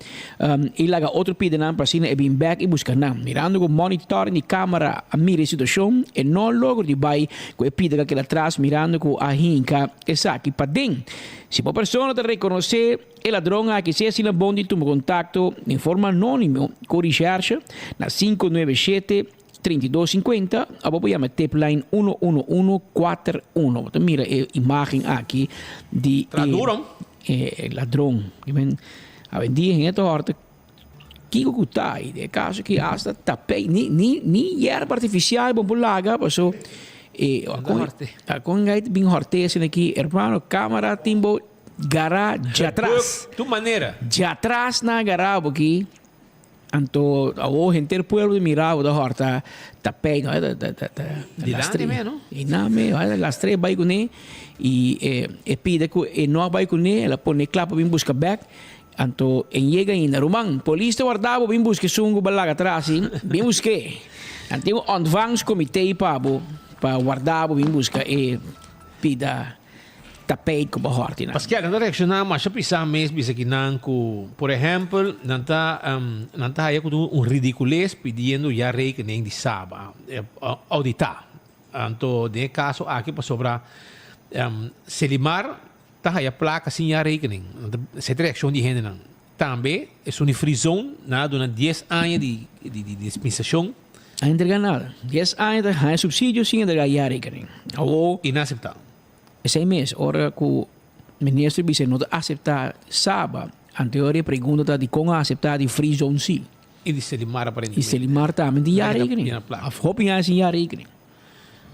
y laga otro pidanan pa asina e bin bek y busca nan. Mirando cu monitoring di camera a mira e situacion, e no logra di bai cu e pida cu a keda atras mirando cu a hinca esaki paden. Si bo persona ta reconoce e ladron aki sea asina bon di tuma contacto den forma anonimo cu Recherche na 597 32 50 abo por yama tipline uno uno uno kuater uno. Bo ta mira e imagen aki di e ladron. Awendia hende ta hòrta kiko ku ta i den e kaso aki asta tapei ni ni ni yerba artifisial bo por laga paso e akon gai ta bin hòrt'é asina aki hermano kamera tin bo gara djatras. Djatras nan a gara bo aki. Anto awo henter pueblo di mira bo ta horta tapijt no ta ta ta Dilanti me no? I na me a lastr'é bai kuné i e pida ku e no a bai kuné el a pone kla pa bin buska bèk anto e yega ainda ruman polis ta warda bo bin buska esun ku bo a laga atras ei bin busk'é nan tin un ontvangstcomité pa bo pa warda bo bin buska e pida. Tapijt ku bo hòrti nan. Paske nan ta reakshoná masha pisá mes bisa ki nan ku, por ehèmpel, nan ta nan ta haya ku ta un ridikules pidiendo ya rekening di Saba ouditá. Anto den e kaso aki pasobra Selimar ta haya plaka sin ya rekening. Esei ta reakshon di hendenan. Tambe esun di Free Zone nan a duna dies aña di dispensashon. A entrega nada. Dies aña ta haña supsidio sin entrega ya rekening. Awor. Inaseptabel. Esei mes, ora ku minister bisa no ta aseptá Saba, anto e pregunta ta dikon a aseptá di Free Zone si? I di Selimar aparentemente. I Selimar tambe tin ya rekening. Of hopi aña sin ya rekening.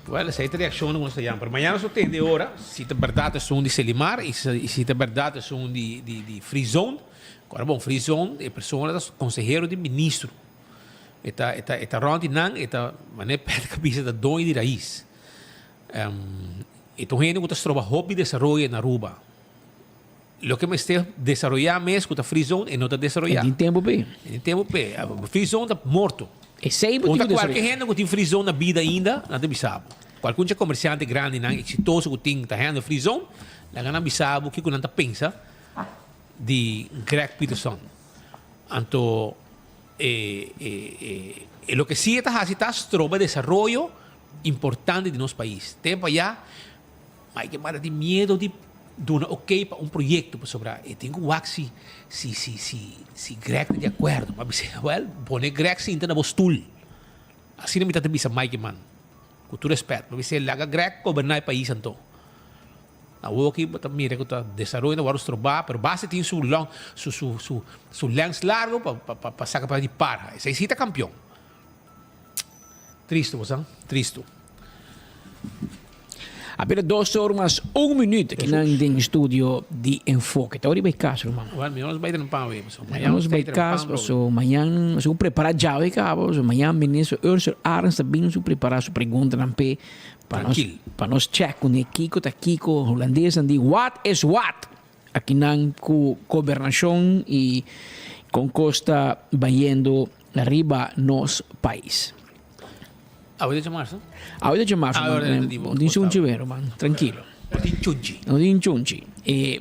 Well, esei ta reakshon ku nos ta yama. Pero mañana nos lo tende ora si ta bèrdat esun di Selimar i si ta bèrdat esun di Free Zone. Ora bon, Free Zone e persona ta konsehero di ministro. E ta e ta e ta rònt di nan, e ta manera Patrick a bisa ta doño di rais. E ta un hende ku ta stroba hopi desaroyo na Aruba. Loke mester desaroyá mes ku ta free zone e no ta desaroyá. E tin tempu p'e. E tin tempu p'e. Free zone ta morto. Esei bo tin ku desaroyá. Kualke hende ku tin free zone na bida ainda, nan ta bisa bo. Kualkun dje komersiante grandinan eksitoso ku tin ta handle free zone, laga nan bisa bo kiko nan ta pensa di Greg Peterson. Anto e e e loke si e ta hasi ta stroba desaroyo importante di nos pais. Tempu ayá. Mike manda tin miedo di duna ok pa un proyecto pasobra e tin cu wak si si si si si Greg ta di acuerdo. Mi a bisa well pone Greg sinta na bo stoel. Asina mi ta ta bisa Mike man cu tur respet. Mi a bisa laga Greg goberna e pais anto. Awoki bo ta mira cu ta desaroyo ta worde stroba pero basta tin su long su su su su lens largo pa pa pa saca pa di parha. Esey si ta campeon. Tristo bo sa, tristo. Apenas dos or mas un minuut akinan den studio di Enfoke. Ta ora di bai kas, ruman. Well, mihor nos bai trempan awe, pasobra mañan Nos bai kas, pasobra mañan nos tin ku prepara djawe kaba, pasobra mañan minister Ursel Arends ta bin su prepara su preguntanan p'e pa nos pa nos check kuné kiko ta kiko. Hulandesnan di what is what? Akinan ku gobernashon i kon kos ta bayendo riba nos pais. Awe ta djamarsu? Awe ta djamarsu, man. No tin chunchi wero, man. Trankilo. No tin chunchi. No tin chunchi. E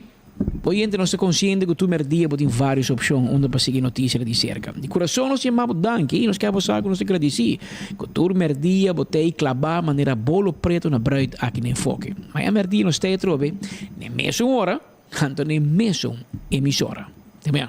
oyente nos ta konsiente ku tur merdia bo tin vários opshon unda pa sigui notisia di serka. Di kurason nos yama bo danki i nos ke bo sa ku nos ta gradisí ku tur merdia bo ta ei klabá manera bolo pretu na bruid aki na Enfoke. Maña merdia nos ta ei atrobe. N'e mesun ora, anto n'e mesun emisora. Te mea.